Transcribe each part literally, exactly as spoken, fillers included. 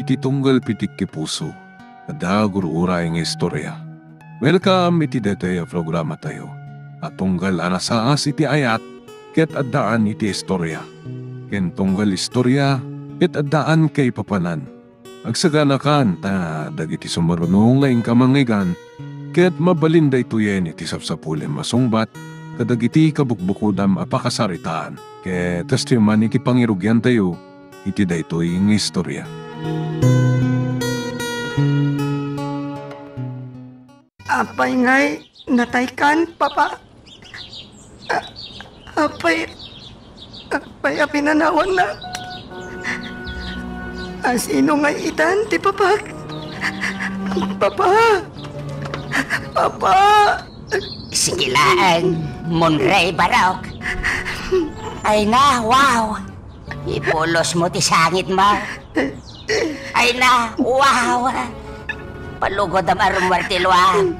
iti tunggal pitik ti puso, adda gur-uray nga istorya. Welcome iti daytoy a programatayo a tunggal a nasaas iti ayat ket addaan iti istorya, ken tunggal istorya ket addaan kaipapanan. Agsaganakan ta dagiti sumaruno nga inka mangngeggan ket mabalin daytoyen iti sapsapulem a sungbat kadagiti kabukbukodam a pakasaritaan. Ket kastoy man iti pangirugiantayo iti daytoy nga istorya. Apay ngay nataykan, Papa? A-, apay, apay a pinanawanna? Asino ngay itan ti papak? Papa! Papa! Sige laeng, Monray Barok. Ay na, wow! Ipulosmo ti sangitmo. Ay na, wow! Palugodam a rummuar ti luam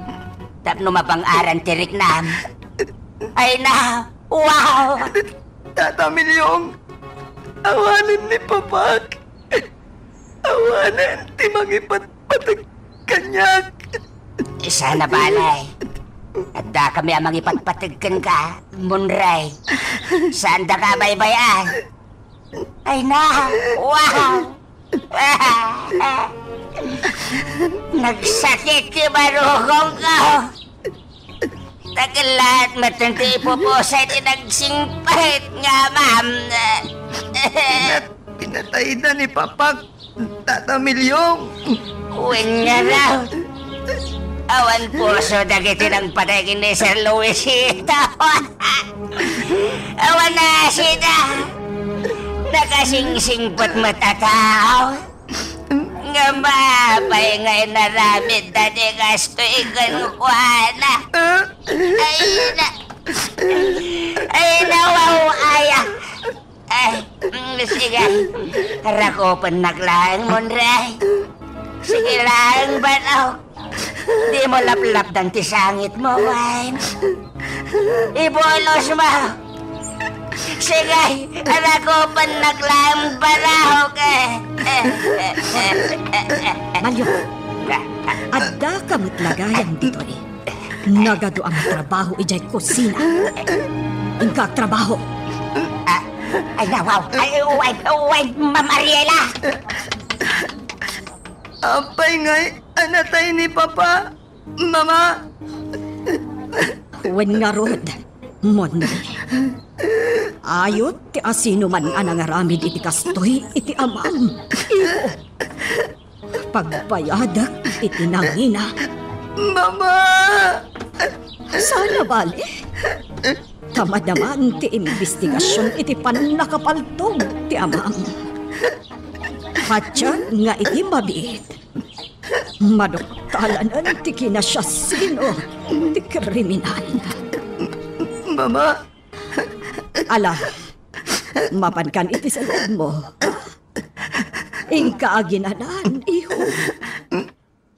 tapno mabang-aran ti riknam. Ay na, wow! Tata Milyong, awanen ni Papak. Awanen ti mangipatpateg kaniak. Saan a bale. Addakami a mangipatpateg kenka, Monray. Saandaka a baybay-an. Ay na! Wow! Nagsakit ti barukongko! Naglaat met ti ipupusay ti nagsingpet nga amam. Pinat-, pinatayda ni Papak, Tata Milyong. Wen ngarud, awan puso dagiti nagpatay ken ni Sir Luisito. Awan nasida. Nakasingsingpet met a tao. Ngem apay nga inaramidda ti kastoy kenkuana? Ay na, ay na, wow, aya. Ay, mm, sige. Rakupennak laeng, Monray. Sige laeng, Barok. Dimo laplapdan ti sangitmo, wen. Ibulosmo. Sige, rakupennak laeng, Barok. Malyo, addaka met la gayam ditoy. Nagadu a matrabaho idiay kusina. Inka agtrabaho. Ah, ay, na, wow. Ay, uway, uway, Ma'am Ariela. Apay ngay a natay ni Papa, Mama? Wen ngarud, Monray. Ayot ti asinoman a nangaramid iti kastoy iti amam. Ipo. Pagbayadak iti nangina. Mama! Saan a bale? Kamadamaen ti imbestigasion iti pannakapaltog ti amam. Patien nga iti mabiit, maduktalan ti kinasiasino ti kriminal. Mama! Ala, mapankan iti saledmo. Inka aginanan, iho.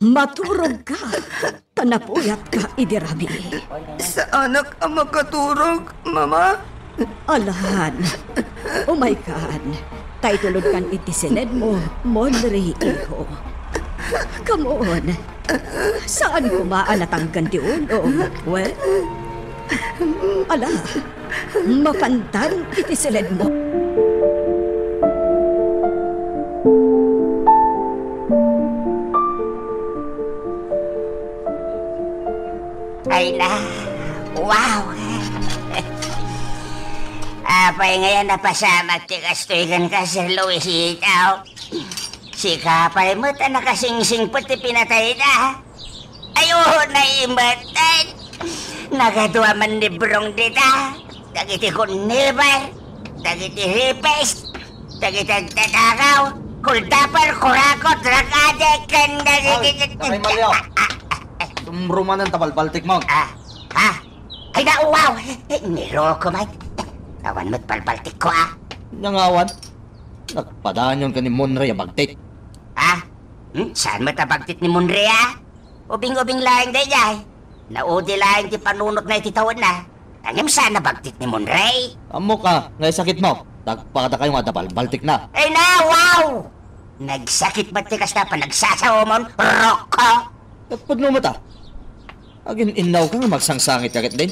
Maturogka, ta napuyatka idi rabii. Saanak a makaturog, Mama. Alan, umaykan, ta itulodkan iti siledmo, Monray, iho. Come on. Saan koma a natangken ti ulo, wen? Ala, mapantan iti siledmo. Ay na, wow! Apay ngay a napasamak ti kastoy kenka, Sir Luisito? Sika pay met a nakasingsingpet ti pinatayda. Ay, oo, naimbatan. Nagadu a mannibrong dita. Dagiti conniver, dagiti rapist, dagiti agtatakaw, holdupper, kurakot, drug addict, ken dagiti... Ay, Tatay Mario. Ah, ah, ah, ah. Sumrumanen ta balbaltikmo. Ah, ha? Ay, na, wow! Niroko man. Awan met balbaltikko, ah. Ania nga awan? Nagpadaanyon ka ni Monray a bagtit. Ha? Hmm? Saan met a bagtit ni Monray, ah? Ubing-ubing laeng daydiay. Naudi laeng ti panunotna iti tawenna. Ngem saan a bagtit ni Monray. Ammok a, nga isakitmo, ta agpakadakayo nga adda balbaltikna. Ay na, wow! Nagsakit met ti kasta panagsasawamon, Rocco? Ket pudno met a. Agin-innawka nga magsangsangit ka ketdin.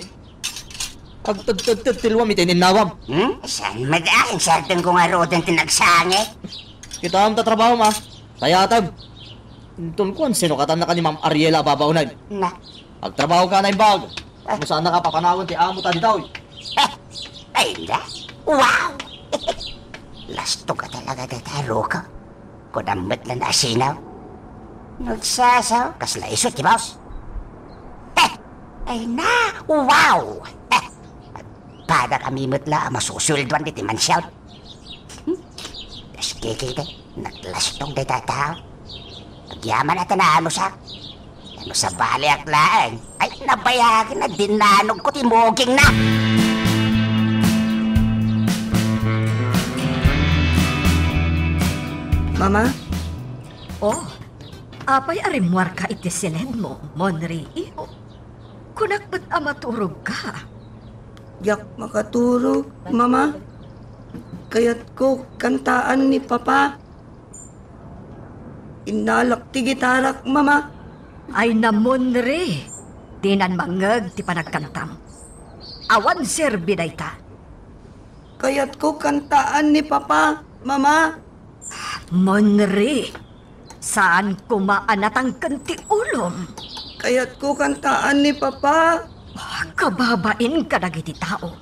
Agtedtedtedtilwam iti innawam. Hmm? Saan met a? Insertenko ngaruden ti nagsangit. Kitaem ta trabahom a. Kayatag. Inton kuan, sinukatannaka ni Ma'am Ariela a babaonen. Na. Agtrabahoka a naimbag. Ah. No saannaka papanawen ti amo ta ditoy. Eh, ay, na. Wow! Lastog a talaga dayta, Rocco. Kunam met la a sinaw. Nagsasaw, kasla isu ti boss. Eh, ay na, wow! Eh, padakami met la a masusueldoan ditoy mansion. Hmm? Kas kikite, naglastog dayta tao. Agyaman a ta naanusak. Ano sa baliak laeng? Ay, nabayagen a dinanogko ti mugingna. Mama? Oh, apay a rimmuarka iti siledmo, Monri, iho? Kunak met a maturogka. Diak makaturog, Mama. Kayatko kantaan ni Papa. Innalak ti gitarak, Mama. Ay, Monri, dinan mangngeg ti panagkantam. Awan serbi dayta. Kayatko kantaan ni Papa, Mama. Monri, saan koma a natangken ti ulom. Kayatko kantaan ni Papa. Ah, kababain kadagiti tao.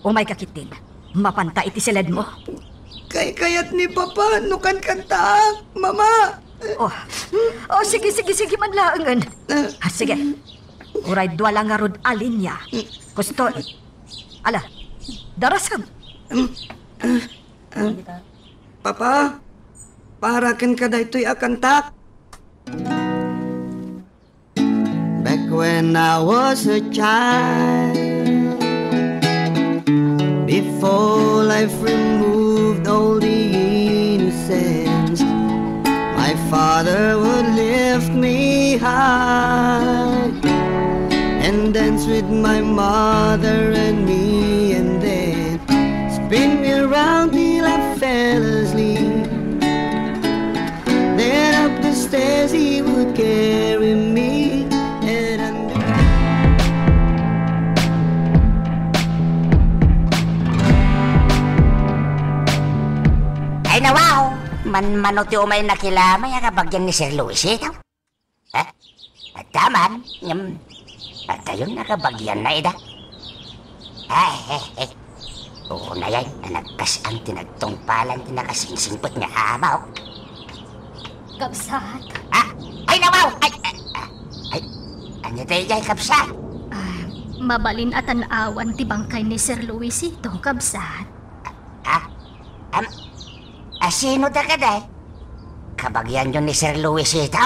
Umayka ketdin. Mapanta iti siledmo. Kaykayat ni Papa no kankantaak, Mama. Oh. Oh, sige, sige, sige man laengen. Ah. Ah, sige. Uray dua la ngarud a linia. Kusto. Ala, darasem. Ah, Papa, para kenka daytoy a kantak. Back when I was a child, before life removed all the innocence, my father would lift me high and dance with my mother and me, and then spin me around till I fell asleep. Then up the stairs he would carry me, and under— Ay, nawaw! Manmano ti umay nakilamay a kabagian ni Sir Luisito. Eh? Adda man, ngem, adayon a kabagianna ida. Ay, eh, eh. Unayen a nagkas-am ti nagtungpalan ti nakasingsingpet nga amok. Kabsat. Ah, ay, nawaw! Ay, ay, ah, ay, ania daydiay, kabsat? Ah, mabalin a tan-awan ti bangkay ni Sir Luisito, kabsat. Ah? Am, a, sino da kadi? Kabagianyo ni Sir Luisito?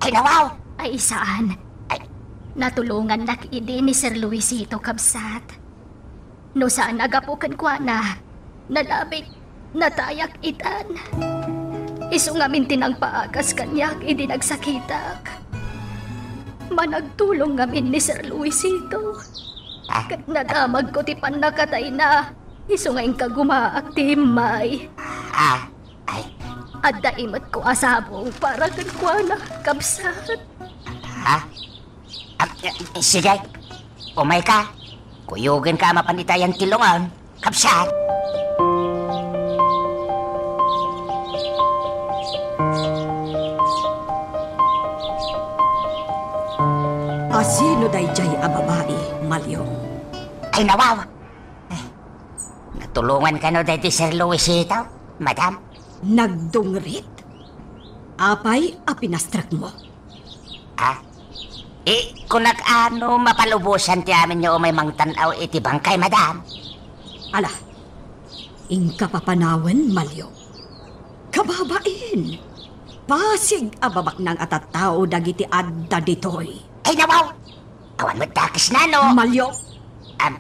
Ay, nawaw! Ay, saan. Ay. Natulongannak idi ni Sir Luisito, kabsat. No saan a gapu kenkuana, nalabit, natayak itan. Isu ngamin ti nangpaagas kaniak idi nagsakitak. Managtulong ngamin ni Sir Luisito. Ah. Ket nadamagko ti pannakatayna. Isu nga inkagumaak ti immay. Ah, ay. Adda imetko a sabong para kenkuana, kabsat. Ha? Ah, eh, sige. Umayka. Kuyogenka a mapan itayan ti lungon, kabsat. A sino daydiay a babai, Malyong? Ay, nawaw! Eh, natulongan kano daydi Sir Luisito, madam? Nagdungrit? Apay a pinastrekmo? Ah? Eh, kunak a no mapalubosan ti amin nga umay mangtan-aw iti bangkay, madam? Ala, inka papanawen, Malyong. Kababain! Pasig a babaknang a tattao dagiti adda ditoy. Ay, nawaw! Awan met dakesna, no? Malyong! Am,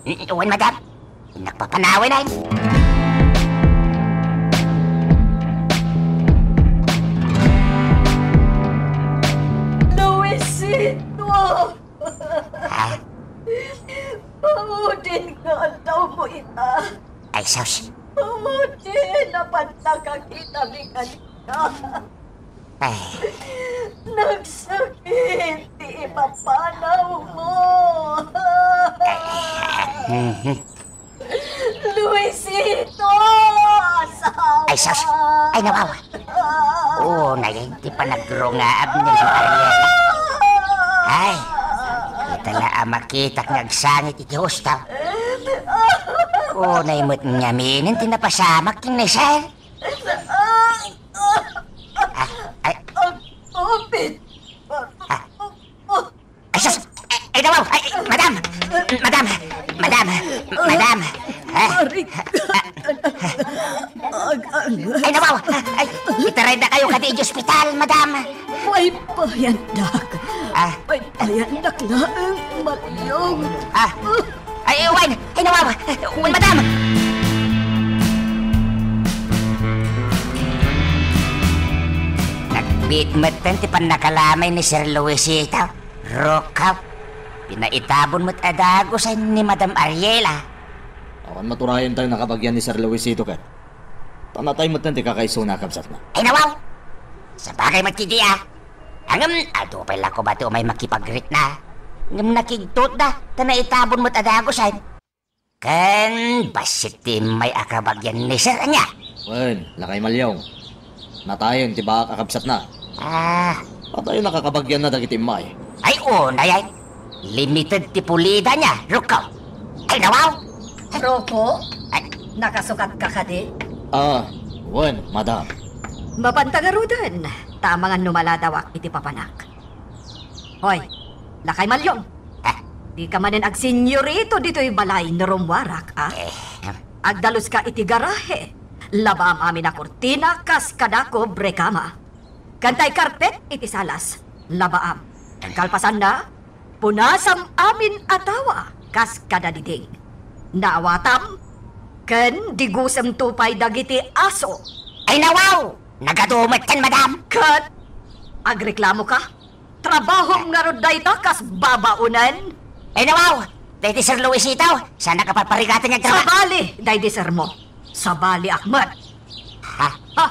n-, wen, madam. Innak papanawen, ay. Luisito! Ha? Maudin nga aldawmo ita. Ay, sus. Umudi, napan nakakitami kaniak. Ay. Nagsakit ti ipapanawmo. Ay. Mhm. Luisito! Asawa! Ay, sus! Ay, nawaw! Unay ti panagrungaam ni Ma'am Ariela. Ay, ita la a makitak nga agsangit iti husto. Unay met ngaminen ti napasamak ken ni Sir. Ah, ay. Ag-, upit. Ah. Ay, sus! Ay, ay, nawaw! Ay, madam! Madam! Madam! Madam! Ah? Ay, nawaw! Ay, itaraydakayo kadi iti ospital, madam! Ay, payandak! Ah. Ay, payandak laeng, Malyong! Ah! Ay, wen! Ay, nawaw! Wen, madam! Nagbiit metten ti pannakalamay ni Sir Luisito. Rukaw, pinaitabon met a dagus ni Madam Ariela. Awan maturayen tayo nakabagian ni Sir Luisito ket. Panatay met ti kakaisuna, kabsatna. Ay, nawaw! Sabagay met ti dia. Ngem, adu pay la koma ti umay makipagrikna. Ngem nakigtutda, ta naitabon met a dagus. Ken bassit ti immay a kabagian ni Sir ania? Wen, Lakay Malyong. Natayen ti baak a kabsatna. Ah. Patayo nakakabagianna dagiti immay. Ay, unay ay. Limited ti pulida nia, Ruko. Ay, nawaw! Ruko? Ay. Nakasukatka kadi? Ah, wen, madam. Mapanta ngaruden, ta amangan no maladawak iti papanak. Hoy, Lakay Malyong. Ah. Dika manen agsenyorito ditoy balay no rummuarak, a? Eh. Agdaluska iti garahe. Labaam amin a kurtina kas kada kobrekama. Kantay karpet iti salas. Labaam. Kalpasanna, punasam amin a tawa kas kada diding. Naawatam, ken digusemto pay dagiti aso. Ay, nawaw! Nagadu metten, madam! Ket agreklamoka? Trabahom ngarud dayta kas babaonen? Ay, nawaw! Daydi Sir Luisito, saan a kaparparigatan nga agtrabaho? Sabali, daydi sermo. Sabaliak met. Ha? Ha?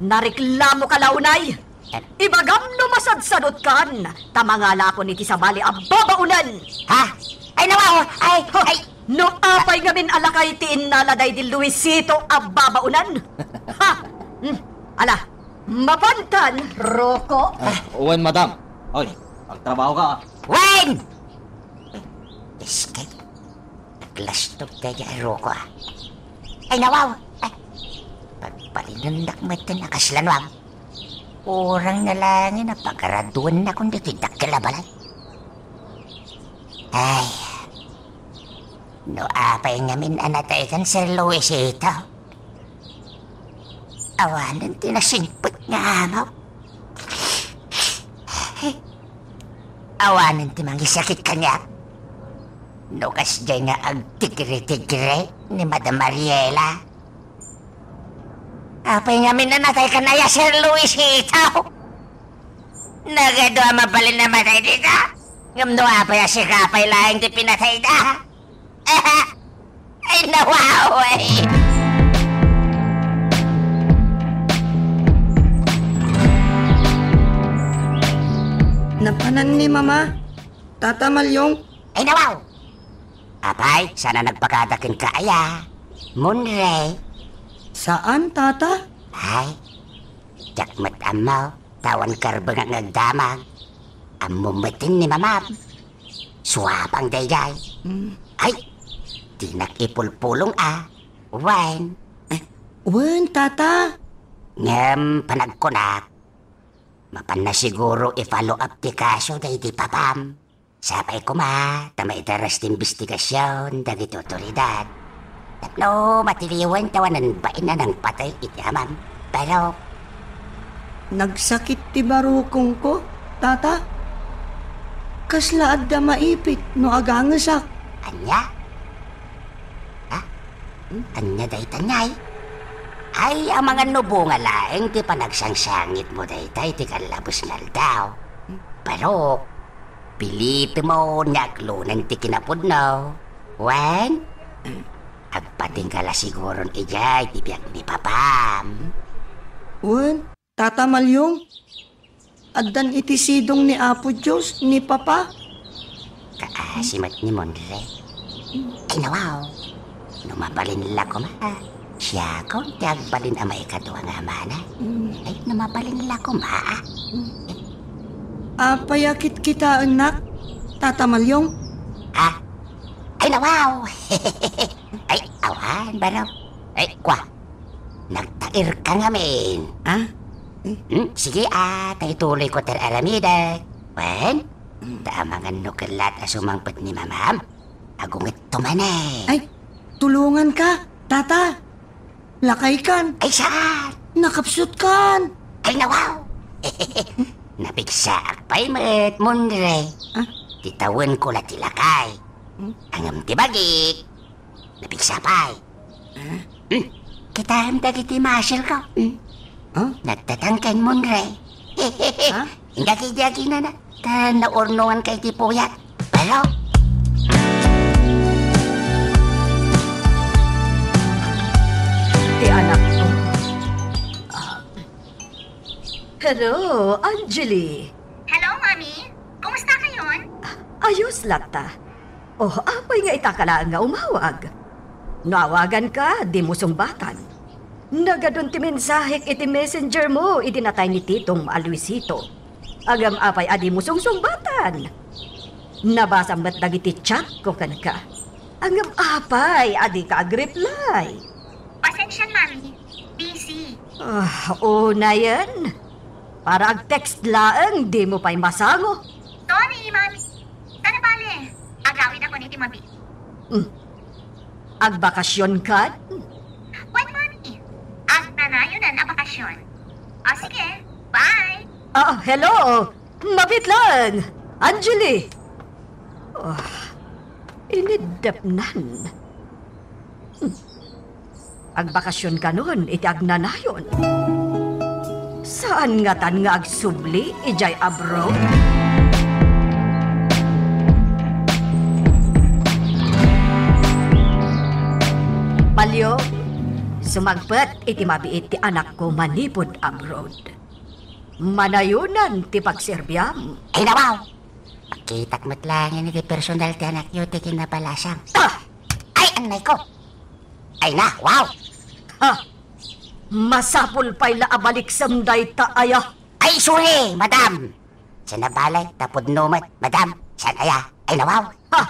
Nareklamoka la unay? Eh. Ibagam no masadsadutkan, ta mangalakon iti sabali a babaonen. Ha? Ay, nawaw! Ay, ha? Ay! No apay ngamin a lakay ti innala daydi Luisito a babaonen? Ha? Hmm. Ala, mapantan, Ruko. Ah, wen, madam. Oy, agtrabahoka, a. Wen! Iskay. Naglastog daydi a Ruko, a. Ay, nawaw! Ay, pagbalinennak metten a kasla nuam. Urangna laengen a pagaraduennakon ditoy dakkel a balay. Ay, no apay ngamin a nataykan Sir Luisito. Awanen ti nasingpet nga amaw. Awanen ti mangisakit kaniak. No kasdiay nga agtigri-tigri ni Madam Ariela. Apay ngamin a nataykan aya, Sir Luisito? Nagadu a mabalin a matay dita. Ngem no apay a sika pay laeng ti pinatayda? Ay, nawaw, ay. Napanan ni Mama, Tata Malyong. Ay, nawaw. Apay, saan a nagpakada kenka aya? Munre. Saan, Tata? Ay, diak met ammo, ta awan karbengak nga agdamag. Ammom metten ni Mamam. Suapang daydiay. Mm. Ay, dinak ipulpulong a. Wen. Eh, wen, Tata. Ngem panagkunak, mapanna siguro i-follow up ti kaso daydi papam. Sapay koma ta maidaras ti imbestigasion dagiti otoridad. Tapno matiliwen ta awanen bain a nangpatay iti amam. Pero nagsakit ti barukongko, Tata. Kasla adda maipit no agangesak. Ania? Ha? Hmm? Ania dayta, ania? Ay, amangan no bunga laeng ti panagsangsangitmo dayta iti kallabes nga aldaw. Hmm? Pero, pilitmo nga aklonen ti kinapudno. Wen? Agpatingka la siguron idiay ti biag ni Papam. Wen, Tata Malyong, addan iti sidong ni Apo Dios ni Papa? Kaasi met ni Monre. Ay, nawaw. No mabalin la koma, siakon ti agbalin a maikadua nga amana. Mm. Ay, no mabalin la koma, ah. Apay a kitkitaennak, Tata Malyong? Ah? Ay, nawaw. Ay, awan, baro. Ay, kwa. Nagtairka ngamin. Ah? Hmm, sige, ah, ta ituloyko ti ar-aramidek. Wen, ta amangan no kellat a sumangpet ni Mamam, agungetto manen. Ay, tulonganka, Tata. Lakaykan. Ay, saan? Nakapsutkan. Ay, nawaw. Napigsaak pay met, Monre. Ah? Ti tawenko la ti lakay. Hmm? Ngem ti bagik, napigsa pay. Ah? Hmm? Kitaem dagiti muscle ko. Hmm? Ah? Nagtatangken, Monre. Ah? Dagiti aginana. Ta naurnonganka iti puyat. Pero ti anakko. Ah. Hello, Angeli. Hello, Mommy. Kumusta kayon? Ayos latta. Oh, apay nga itaka laeng nga umawag? No awaganka, dimo sungbatan. Nagadun ti mensahek iti messenger mo idi natay ni Titong a Luisito. Ngem apay a dimo sungsungbatan? Nabasam met dagiti chat ko kenka. Ngem apay a dika agreply? Pasensian, Mami. Busy. Ah, unayen. Para ag-text laeng, dimo pay masango. Sorry, Mami. Sana bale, agawid ako niti mabi. Hmm. Agbakasyon kan? Wen, Mami. Agnanayonan a bakasyon. O, sige. Bye. Ah, hello. Mabiit laeng. Angeli. Oh, iniddepnan. Hmm. Agbakasyon kanon iti agnanayon. Saan ngatan nga agsubli idiay abroad? Palyo, sumangpet iti mabiit ti anakko manipud abroad. Manayonan ti pagserbiam. Ay, nawaw! Makitak met laeng iti personal ti anakyo ti kinabalasang. Ah! Ay, annay ko! Ay na, wow! Ha! Masapul pay la a baliksem dayta aya. Ay, sorry, madam! Sana bale, ta pudno met, madam. Saan aya? Ay, nawaw! Ha!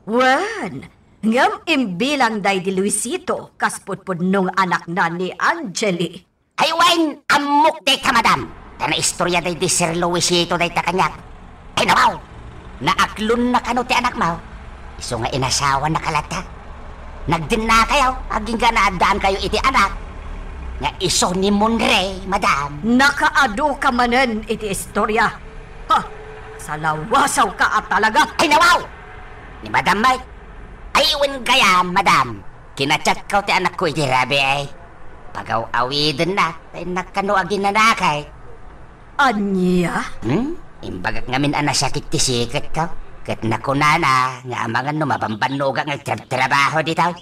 Wen, ngem imbilang daydi Luisito kas pudpudno nga anakna ni Angeli. Ay, wen, ammok dayta, madam. Ta naistorya daydi Sir Luisito dayta kaniak. Ay, nawaw! Naaklonna kano ti anakmo? Isu nga inasawanaka latta. Nagdennakayo, agingga naaddaankayo iti anak nga isu ni Monre, madam. Nakaadu ka manen iti istorya. Ha! Salawasawka a talaga! Ay, nawaw! Ni Madam Mike. Ay, wen gayam, madam. Kinachatko ti anakko iti rabii. Pagaw-awidennak, ta innak kano aginanakay. Ania? Hmm? Imbagak ngamin a nasakit ti siketko. Ket nakunana nga amangan no mabambannogak nga agtrabtrabaho ditoy.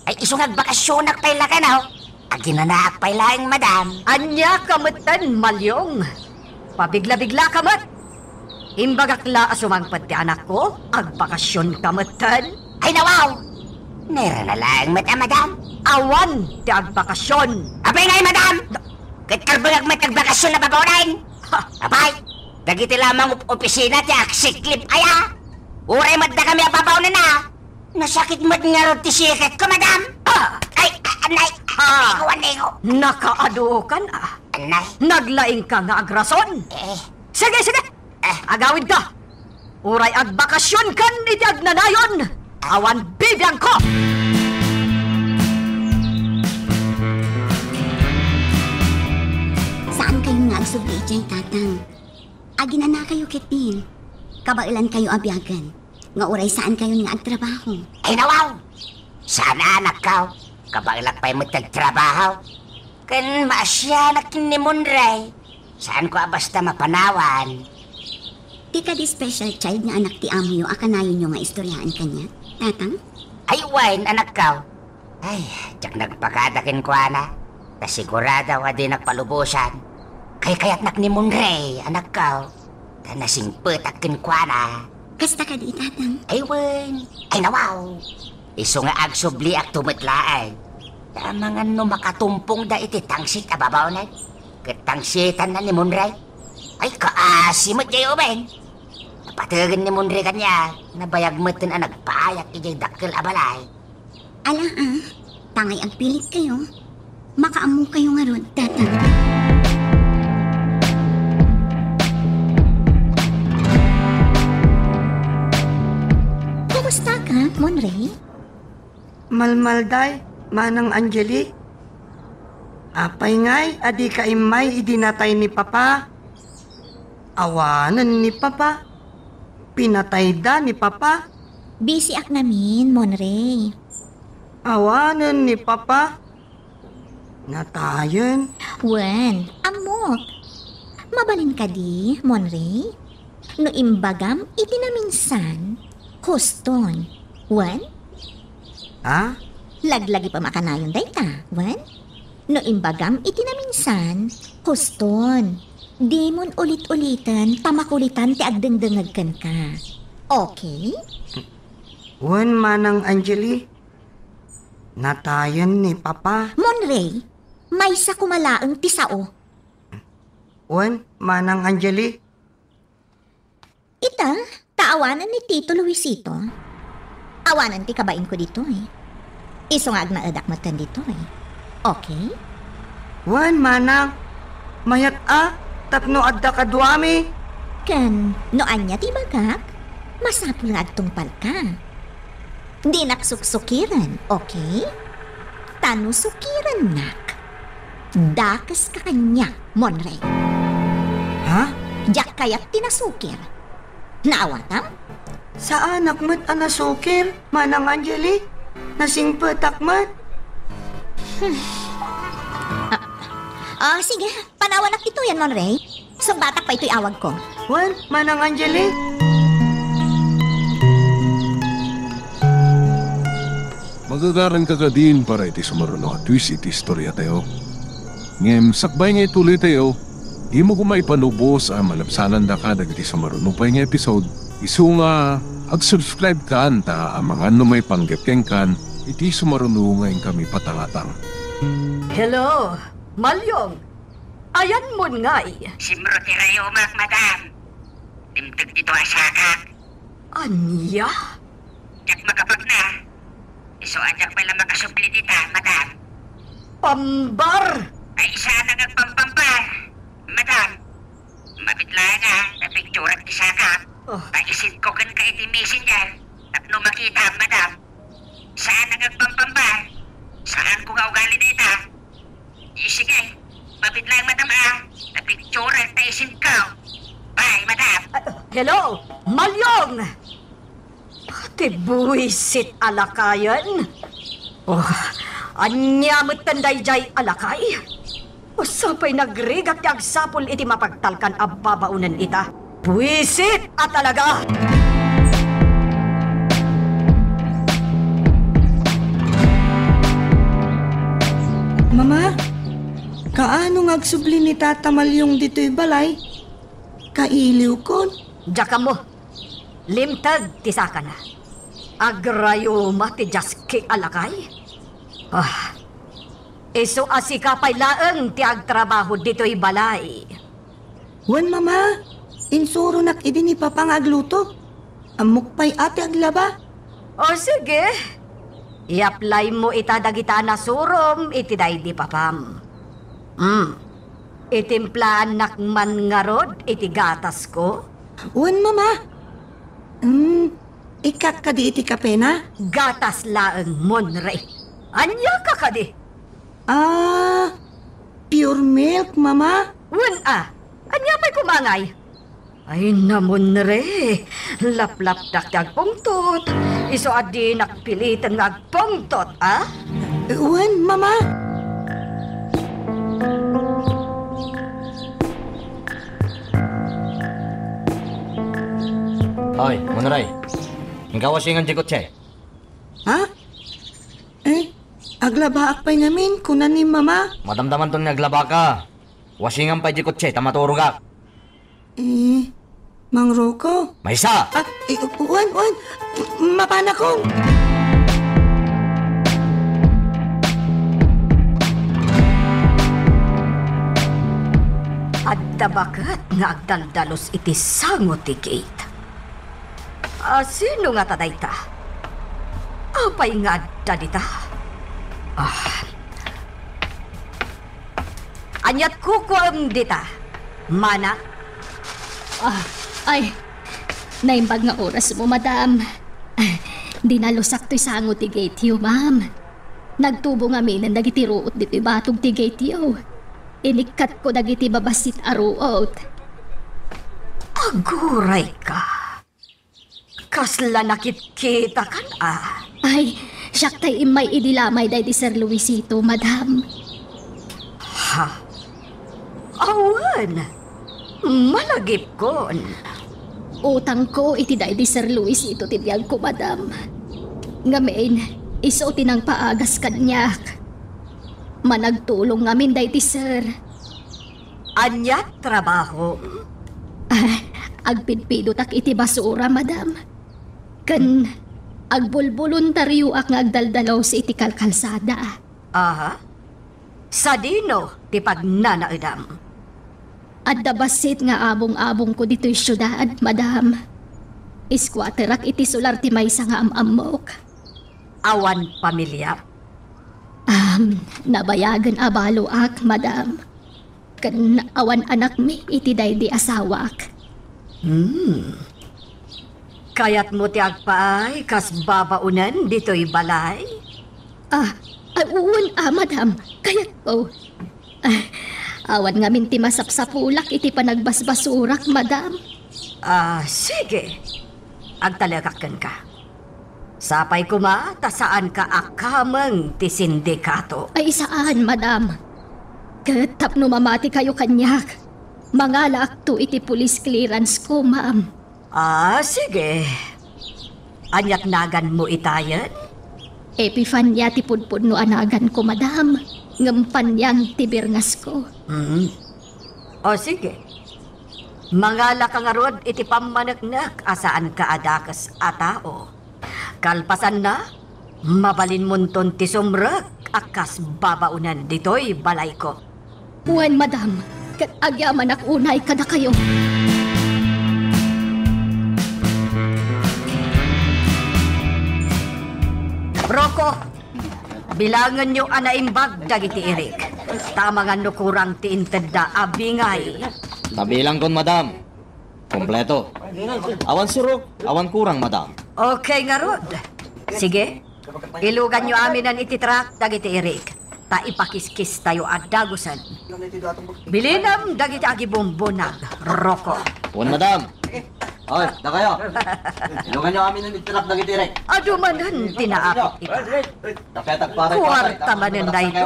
Ay, isu nga agbakasyonak pay la kano. Aginanaak pay laeng, madam. Ania ka metten, Malyong? Pabiglabigla ka met. Imbagak la a sumangpet ti anakko, agbakasyon ka metten. Ay, nawaw! Nairana laeng met a, madam. Awan ti agbakasyon. Apay ngay, madam? Ket karbengak met agbakasyon a babaolen. Ha? Apay, dagiti la mangup-opisina ti aksiklip aya. Uray met dakami a babaonenna. Nasakit met ngarud ti siketko, madam. Ah! Ay, a-, anay, ah, anay ko, anay ko. Nakaadu kan, ah. Anay. Naglaingka nga agrason. Eh. Sige, sige. Eh. Agawidka. Uray agbakasyon kan iti agnanayon. Awan bibiangko. Saan kayo nga agsubli idiay, Tatang? Aginanakayo ketdin. Kabaelankayo a biagen nga uray saankayon nga agtrabaho. Ay, nawaw! Saan a, anakko. Kabaelak pay met ti agtrabaho. Ken maasianak ni Monre. Saanko a basta mapanawan. Ti kadi special child nga anak ti amoyo a kanayonyo nga istoriaen kaniak, Tatang? Ay, wen, anakko. Ay, diak nagpakada kenkuana. Ta sigurado a dinak palubosan. Kaykayatnak ni Monray, anakko. Ta nasingpetak kenkuana. Kasta kadi, Tatang? Ay, wen. Ay, nawaw. Isu nga agsubliak to met laeng. Ta amangan no makatumpongda iti tangsit a babaonen. Ket tangsitanna ni Monray. Ay, kaasi met jay uben. Napategen ni Monray kaniak, nabayag metten a nagpayak idiay dakkel a balay. Ala, a, tangay agpilit kayo. Makaammo kayo ngarud, Tatang. Kumusta ka, Monray? Malmalday, Manang Angeli. Apay ngay a dika immay idi natay ni Papa? Awanen ni Papa. Pinatayda ni Papa. Busy ak ngamin, Monray. Awanen ni Papa. Natayen. Wen, ammok. Mabalin kadi, Monray? No imbagam iti naminsan, huston. Wen? Ha? Laglagipem a kanayon dayta, wen? No imbagam iti naminsan, huston. Dimon ulit-uliten ta makulitan ti agdengdengngeg kenka. Okay? Wen, Manang Angeli, natayen ni Papa. Monray, maysa koma laeng ti sao. Wen, Manang Angeli. Ita, ta awanen ni Tito Luisito. Awanen ti kabainko ditoy. Isu nga agnaedak metten ditoy. Okay? Wen, Manang. Mayat a, tapno adda kaduami. Ken, no ania ti ibagak, masapul nga agtungpalka. Dinak suksukiren, okay? Ta no sukirennak, dakeska kaniak, Monray. Ha? Diak kayat ti nasukir. Naawatam? Saanak met a nasukir, Manang Angeli. Nasingpetak met. Hmm. Ah, ah, sige. Panawanak ditoyen, Monray. Sungbatak pay toy awagko. Wen, Manang Angeli? Magagaranka kadin para iti sumaruno a twist iti istoriatayo. Ngem sakbay nga ituloytayo, dimo koma ipanubos a malabsanandaka dagiti sumaruno pay nga episode. Isu nga, ag-subscribe kan ta amangan no maipanggep kenkan iti sumaruno nga inkami patangatang. Hello, Malyong! Ayanmon ngay? Simro ti rayomak, madam. Dimteg dito a sakak. Ania? Diak makapagna. Isu a diak pay la makasubli dita, madam. Pambar! Ay, saan nga agpampambar, madam. Mabit laeng a, napicturak ti sakak. Oh. Ta isendko kenka iti messenger. Tapno makitam, madam. Saan nga agpampambar. Saanko nga ugali dayta. Sige, mabit laeng, madam, a. Napicturak ta isendko. Bye, madam. Ah, hello, Malyong! Pati buisit a lakayen. Oh, ania metten daydiay a lakay? Usa pay nagrigat ti agsapul iti mapagtalkan a babaonen ita. Buisit a talaga! Mama, kaano nga agsubli ni Tata Malyong ditoy balay? Kailiwkon? Diak ammo. Limteg ti sakana. Agrayoma ti diaski a lakay? Ah, isu a sika pay laeng ti agtrabaho ditoy balay. Wen, Mama, insuronak idi ni Papa nga agluto. Ammok pay a ti aglaba. O, sige. I-apply mo ita dagita a nasurom iti daydi papam. Hmm. Itimplaannak man ngarud iti gatasko? Wen, Mama. Hmm, ikkat kadi iti kapena? Gatas laeng, Monre. Ania ka kadi? Ah, pure milk, Mama. Wen a, ania pay koma ngay? Ay, na, Monre, laplapdak ti agpungtot. Isu a dinak piliten nga agpungtot, a? Wen, Mama. Oy, Monre, inka wasingan ti kotse. Ha? Eh, Aglabaak pay ngamin, kuna ni Mama. Madamdamanton nga aglabaka. Wasingam pay di kotse ta maturogak. Eh, Mang Rocco? Maysa! Ah, eh, wen, wen. Mapanakon. Adda baket nga agdaldalos iti sango ti gate. Ah, sino ngata dayta? Apay nga adda dita? Ah. Ania't kukuam dita, Mana? Ah, ay, naimbag nga oras mo, madam. Ah, dinalusak toy sango ti gate yo, ma'am. Nagtubo ngaminen dagiti ruot ditoy batog ti gate yo. Inikkatko dagiti babassit a ruot. Aguray ka. Kasla nakitkitakan a. Ay, siak tay immay idi lamay daydi Sir Luisito, madam. Ha? Awan. Malagipkon. Utangko iti daydi Sir Luisito ti biagko, madam. Ngamin, isu ti nangpaagas kaniak. Managtulong ngamin daydi sir. Ania trabahom? Ah, agpidpidotak iti basura, madam. Ken agbulboluntarioak nga agdaldalos iti kalkalsada. Aha. Sadino ti pagnanaedam? Adda bassit nga abong-abongko ditoy siudad, madam. Squatterak iti sular ti maysa nga am-ammok. Awan pamiliam? Am, nabayagen a baloak, madam. Ken awan anakmi iti daydi asawak. Hmm. Kayatmo ti agpaay kas babaonen ditoy balay? Ah, ah, wen a, madam. Kayatko. Ah, awan ngamin ti masapsapulak iti panagbasbasurak, madam. Ah, sige. Agtalekak kenka. Sapay koma ta saanka a kameng ti sindikato. Ay, saan, madam. Ket tapno mamati kayo kaniak, mangalaakto iti police clearance ko, ma'am. Ah, sige. Ania't naganmo itayen? Epifania ti pudpudno a naganko, madam. Ngem Paniang ti birngasko. Hmm. O, sige. Mangalaka ngarud iti pammaneknek a saanka a dakes a tao. Kalpasanna, mabalinmonton ti sumrek a kas babaonen ditoy balayko. Wen, madam, ket agyamanak unay kadakayo. Rocco, bilangenyo a naimbag dagiti irik. Ta amangan no kurang ti intedda a bingay. Tabilangkon, madam. Kompleto. Awan surok, awan kurang, madam. Okay ngarud. Sige. Iluganyo aminen iti truck dagiti irik. Ta ipakiskistayo a dagusen. Bilinem dagiti agibumbunag, Rocco. Wen, madam. Oy, dakayo. Iluganyo aminen iti truck dagiti irik. Adu manen ti naapit ita. Dakayo tagparay. Kuarta manen daytoy.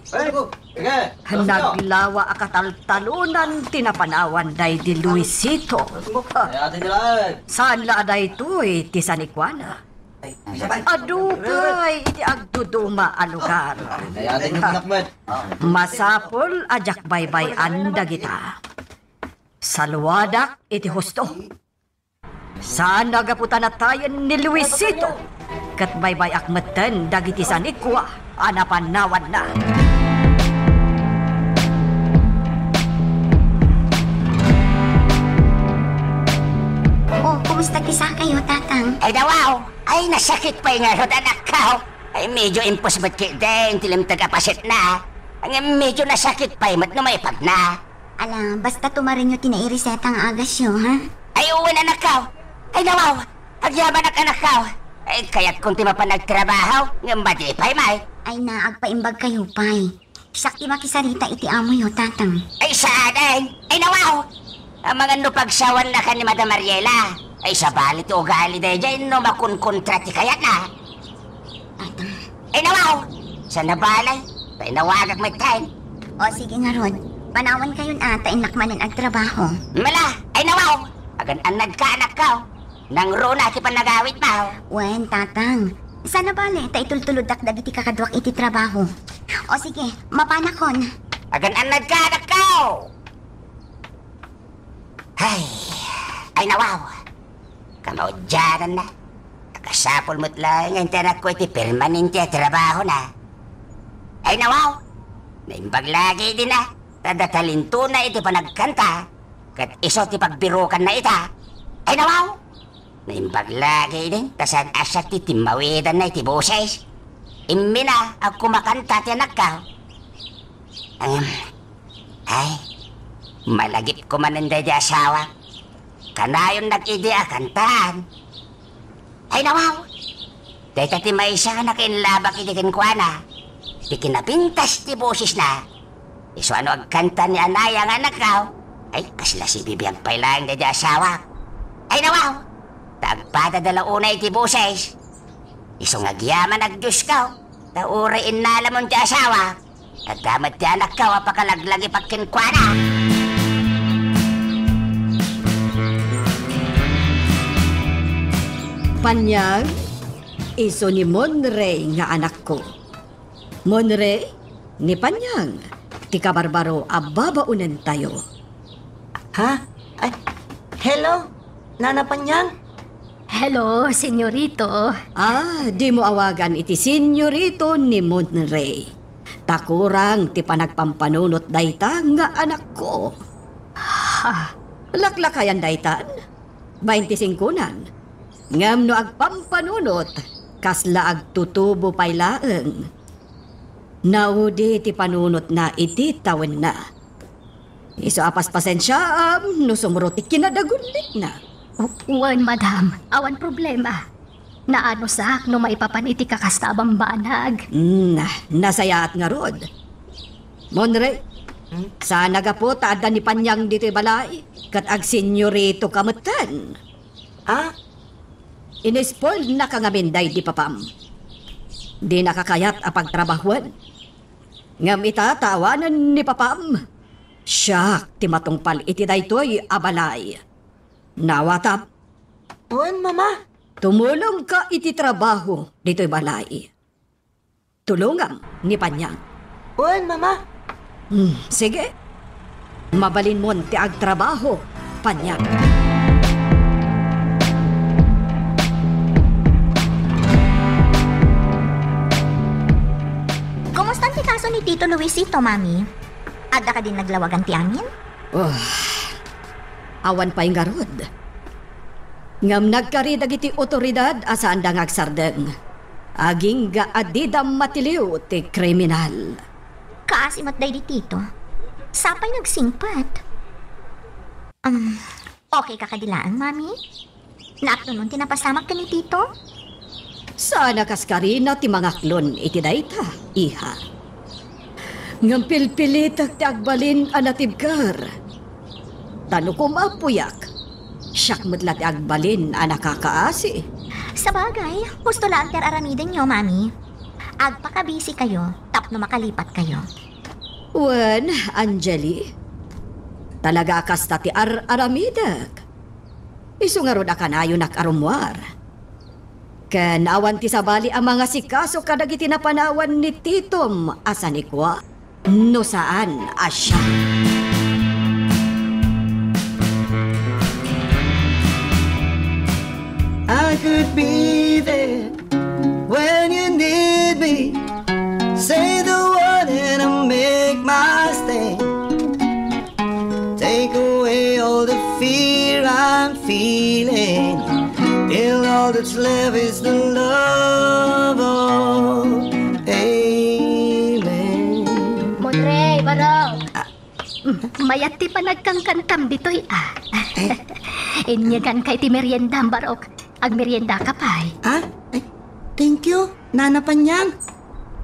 Sige. Naglawa a kataltalonan ti napanawan daydi Luisito. Kaya din nila eh. Saan la a daytoy ti sanikuana? Adu pay iti agduduma a lugar. Kaya din yung anak mo eh. Masapul a diak baybay-an dagita. Saluadak iti husto. Saan a gapu ta natayen ni Luisito, ket baybay-ak metten dagiti sanikua a napanawanna. Oh, kumusta ti sakayo, Tatang? Ay, dawaw! Ay, nasakit pay ngarud, anakko! Ay, medyo impus met ketdin ti limteg a pasitna. Ngem medyo nasakit pay met no maipagna. Ala, basta tumarenyo ti naireseta nga agasyo, ha? Ay, wen, anakko. Ay, nawaw. Agyamanak, anakko. Ay, kayatkon ti mapan agtrabaho, ngem madi pay, may. Ay na, agpaimbag kayo pay. Siak ti makisarita iti amoyo, Tatang. Ay, saan? Ay, nawaw. Amangan no pagsawanna ken ni Madam Mariela. Ay, sabali ti ugali daydiay no makunkontra ti kayatna. Ay, nawaw! Saan a balay? Painawagak met tayo. O, sige ngarud. Panawan kayon a, ta innak manen agtrabaho. Mala! Ay, nawaw! Agan-annad ka, anakko. Nangruna ti panagawid mo. Wen, Tatang. Saan a bale ta itultuloddak dagiti kakaduak iti trabaho. O sige, mapanakon. Agan-annadka, anakko! Ay, ay nawaw. Kamaudiananna. Nakasapul met laeng ti anakko iti permanente a trabahona. Ay nawaw. Naimbag lagi dina. Ta adda talentona iti panagkanta. Ket isu ti pagbirukanna ita. Ay nawaw. Naimbag lagi idin, ta saan a siak ti timmawidanna iti boses. Immuna a kumakanta ti anakko. Ngem, ay, malagipko manen daydi asawa. Kanayon nag-idi a kantaan. Ay, nawaw! Dayta ti maysa a nakainlabak idi kenkuana. Ti kinapintas ti bosesna. Isu a no agkanta ni Anaya nga anakko, ay, kasla sibibiag pay laeng daydi asawa. Ay, nawaw! Ta agpadada la unay ti boses. Isu nga agyaman agdiosko, ta uray innalamon ti asawa, adda met ti anakko a pakalaglagipak kenkuana. Panyang, isu ni Monrey nga anakko. Monrey, ni Panyang, ti kabarbaro a babaonentayo. Ha? Ay, hello, Nana Panyang? Hello, Senyorito. Ah, dimo awagan iti Senyorito ni Monrey. Ta kurang ti panagpampanunot dayta nga anakko. Ha? Laklakayan daytan? Bainti singkonan. Ngem no agpampanunot, kasla agtutubo pay laeng. Naudi ti panunotna iti tawenna. Isu a paspasensiaam no sumro ti kinadagullitna. W-, wen, madam, awan problema. Naanusak no maipapan iti kakasta a bambanag. Hmm, nasayaat ngarud. Monrey, hmm? Saan a gapu ta adda ni Panyang ditoy balay, ket agsenyorito ka metten. Ah? Inispoilnaka ngamin daydi papam. Dinaka kayat a pagtrabahoen. Ngem ita ta awanen ni papam, siak ti matungpal iti daytoy a balay. Nawatam? Wen, Mama. Tumulongka iti trabaho ditoy balay. Tulongam ni Panyang. Wen, Mama. Hmm, sige. Mabalinmon ti agtrabaho, Panyang. Kumusta ti kaso ni Tito Luisito, Mami? Adda kadin naglawagan ti amin? Oh, awan pay ngarud. Ngem nagkari dagiti otoridad a saanda nga agsardeng. Agingga a dida matiliw ti kriminal. Kaasi met daydi Tito. Sapay nagsingpet. Um, okay ka kadi laeng, Mami? Naaklonon ti napasamak ken ni Tito? Saan a kas karina ti mangaklon iti dayta, iha. Ngem pilpilitek ti agbalin a natibker. Ta no kumapuyak, siak met la ti agbalin a nakakaasi. Sabagay, husto laeng ti ar-aramidenyo, Mami. Agpakabisikayo tapno makalipatkayo. Wen, Angeli, talaga a kasta ti ar-aramidek. Isu ngarud a kanayonak a rummuar. Ken awan ti sabali a mangasikaso kadagiti napanawan ni Titom a sanikua, no saan a siak. I could be there when you need me. Say the word and I'll make my stand. Take away all the fear I'm feeling. Till all that's left is the love of amen. Monrey, Barok. Ah. Mayat ti panagkankantam ditoy, ah. Eh? Inyeganka iti merienda, Barok. Agmeriendaka pay. Ah? Ay, thank you, Nana Panyang.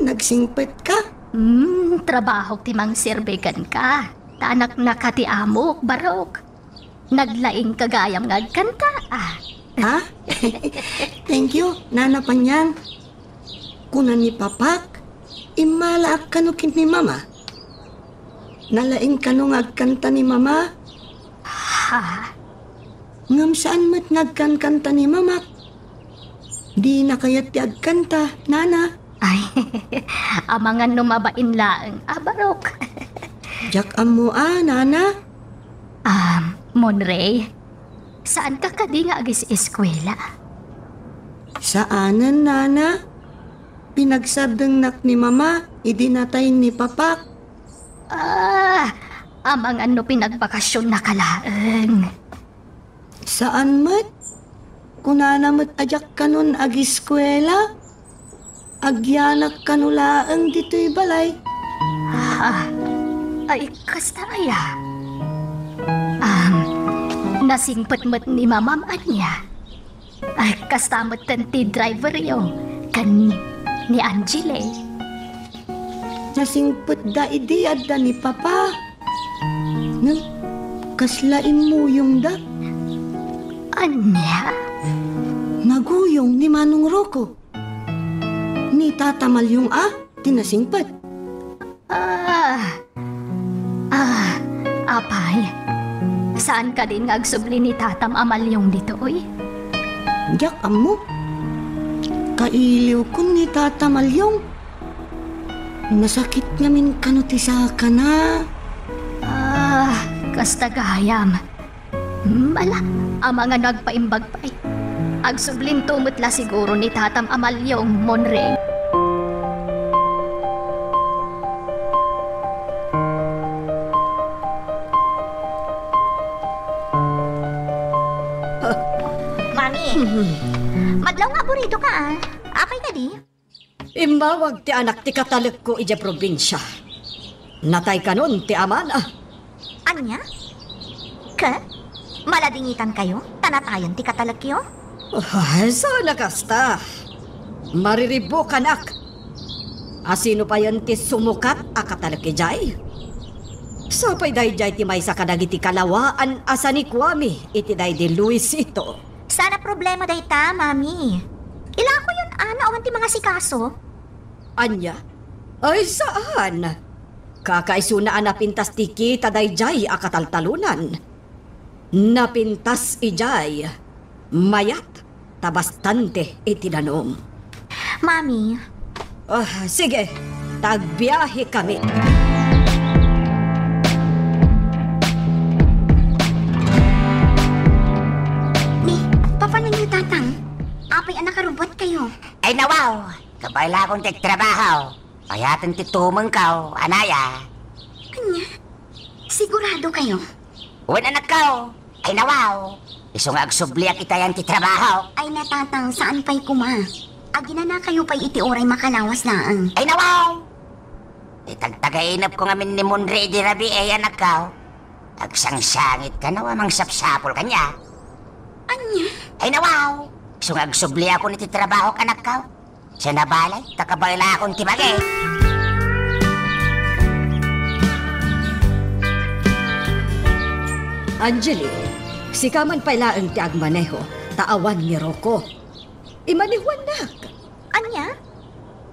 Nagsingpetka? Hmm, trabaho ti mangserbi kenka. Ta anaknaka ti amok, Barok. Naglaingka gayam nga agkanta, ah. Ha? Thank you, Nana Panyang. Kuna ni Papak, immalaak kano ken ni Mama. Nalaing kano nga agkanta ni Mama? Ha? Ngem saan met nga agkankanta ni Mamak. Dina kayat ti agkanta, nana. Ay, amangan no mabain laeng a barok. Diak ammo a, nana. Ah, Monray, saanka kadi nga agis-eskuela? Saanen, nana. Pinagsardengnak ni mama idi natay ni papak. Ah, amangan no pinagbakasionnaka laeng. Saan met. Kunana met a diak kanon agiskuela. Agyanak kano laeng ditoy balay. Ah, ay, kasta aya? Um, nasingpet met ni mamam ania? Ay, kasta met ti driveryo ken ni Angeli. Nasingpetda idi adda ni papa. Ngem, kasla immuyongda? Ania? Naguyong ni Manong Rocco. Ni Tata Malyong a ti nasingpet. Ah, ah, apay, saan kadin nga agsubli ni Tatam a Malyong ditoy? Diak ammo. Kailiwkon ni Tata Malyong. Nasakit ngamin kano ti sakana. Ah, kasta gayam. Mala, amangan no agpaimbag pay. Agsublinto met la siguro ni Tatam a Malyong, Monray. Mami, madlaw nga aburidoka, ah. Apay kadi? Immawag ti anak ti katalekko idiay probinsia. Natay kanon ti amana. Ania? Ket? Maladingitankayo ta natayen ti katalekyo? Ay, saan a kasta. Mariribbukanak. A sino payen ti sumukat a katalek idiay? Sapay daydiay ti maysa kadagiti kalawaan a sanikuami iti daydi Luisito. Saan a problema dayta, Mami. Ilakoyon a no awan ti mangasikaso. Ania? Ay, saan. Kakaisuna a napintas ti kita daydiay a kataltalonan. Napintas idiay mayat ta bastante iti danum. Mami. Ah, sige, ta agbiahekami. Ni, papananyo, Tatang? Apay a nakarubbotkayo? Ay, nawaw! Kabaelakon ti agtrabaho. Payaten ti tumengko, anaya. Ania? Siguradokayo? Wen, anakko. Ay, nawaw. Isu nga agsubliak itayan ti trabaho. Ay, na, Tatang, saan pay koma. Aginanakayo pay iti uray makalawas laeng. Ay, nawaw. Ti tagtagainepko ngamin ni Monray idi rabii, anakko. Agsangsangit kano a mangsapsapul kaniak. Ania? Ay, nawaw. Isu nga agsubliakon iti trabahok, anakko. Siya nabalay, ta kabaelakon ti bagi. Angeli, sika man pay laeng ti agmaneho, ta awan ni Rocco. Imanehoannak. Ania?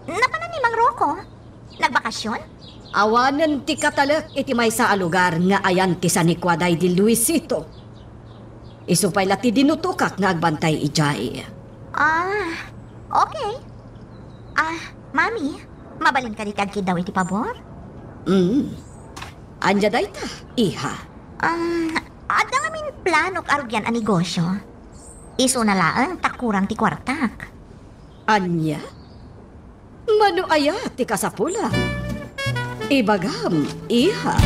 Napanan ni Mang Rocco? Nagbakasyon? Awanen ti katalek iti maysa a lugar nga ayan ti sanikua daydi Luisito. Isu pay la ti dinutokak nga agbantay idiay. Ah, okay. Ah, Mami, mabalin kadi ti agkiddaw iti pabor? Mm. Ania dayta, iha? Ah, adda ngamin planok a rugian a negosyo. Isuna laeng ta kurang ti kuartak. Ania? Mano aya ti kasapulam? Ibagam, iha.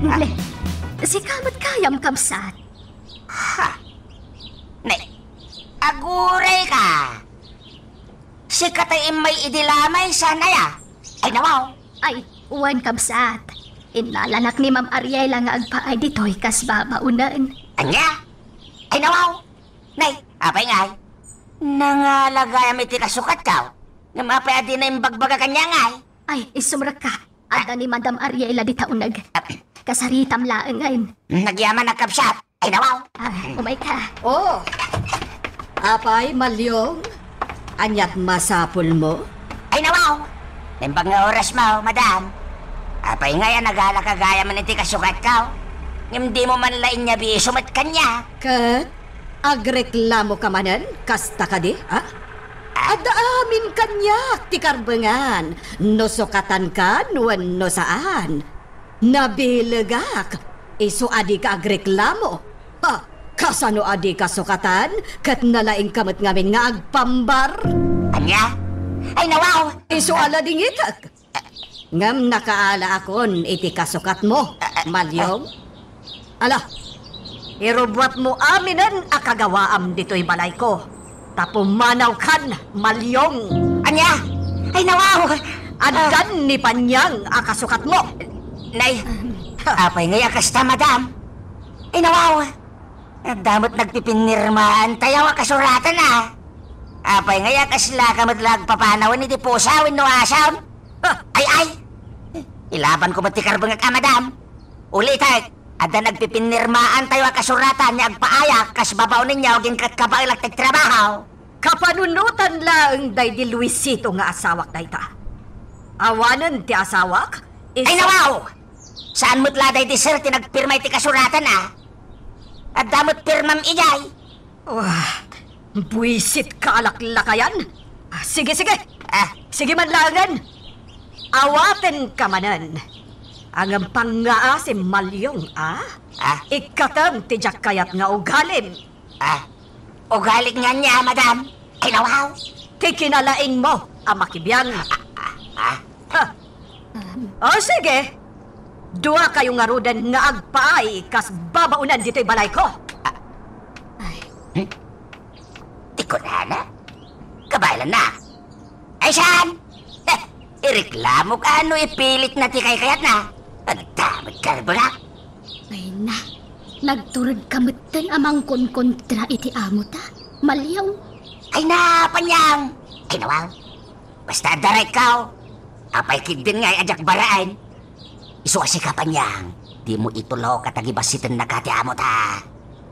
Uli, sika met gayam, kabsat. Ha? Ne, aguray ka. Sika ti immay idi lamay, saan aya? Ay, nawaw. Ay, wen, kabsat. Innalanak ni Ma'am Ariela nga agpaay ditoy kas babaonen. Ania? Ay, nawaw. Nay, apay ngay? Nangala gayam iti kasukatko. Ngem apay a dina imbagbaga kaniak ngay? Ay, isumrekka. Adda ni Madam Ariela dita uneg. Kasaritam laengen. Nagyamanak, kabsat. Ay, nawaw. Ah, umayka. Oh, apay, Malyong? Aniat masapulmo? Ay, nawaw. Naimbag nga orasmo, madam. Apay ngay a nagalaka gayam iti kasukatko? Ngem dimo man la inyabiso met kaniak. Ket agreklamoka manen, kasta kadi, a? Adda amin kaniak ti karbengan, no sukatankan wenno saan. Nabilegak, isu a dika agreklamo. Ha, kasano a dika sukatan, ket nalaingka met ngamin nga agpambar? Ania? Ay, nawaw! Isu a ladingitek. Ngem nakaalaakon iti kasukatmo, Malyong. Ala, irubuatmo aminen a kagawaam ditoy balayko. Ta pumanawkan, Malyong. Ania? Ay, nawaw! Addan ni Panyang a kasukatmo. Nay, apay ngay a kasta, madam? Ay, nawaw! Adda met nagpipinirmaan tayo a kasuratan, a. Apay ngay a kaslaka met la agpapanawen iti pusa wenno asam? Ay, ay! Ilabanko met ti karbengek a, madam. Ulitek, adda nagpipinirmaan tayo a kasuratan nga agpaayak kas babaonenyo agingga ket kabaelak ti agtrabaho. Kapanunotan laeng daydi Luisito nga asawak dayta. Awanen ti asawak? Ay, nawaw! Saan met la daydi sir ti nagpirma iti kasuratan, a? Adda met pirmam idiay. Wah, buisit ka a laklakayan. Ah, sige, sige. Ah. Sige man laengen. Awatenka manen. Ngem pangngaasim, Malyong, a? Ah? Ikkatem ti diak kayat nga ugalim. Ah? Ugalik nga ania, madam? Ay, nawaw. Ti kinalaingmo a makibiang. Ah, ah, ah. Ha. O, sige. Duakayo ngaruden nga agpaay kas babaonen ditoy balayko. Ay. Hmm? Ti kunana? Kabaelanna. Ay, saan? Eh, ireklamok a no ipilitna ti kaykayatna. Agdamag karbengak. Ay na, nagturedka metten a mangkonkontra iti amota, Malyong. Ay na, Panyang! Ay, nawaw. Basta adda raykkaw. Apay ketdin ngay a diak baraen? Isu a sika, Panyang, dimo ituloka ta gibassitennaka ti amota.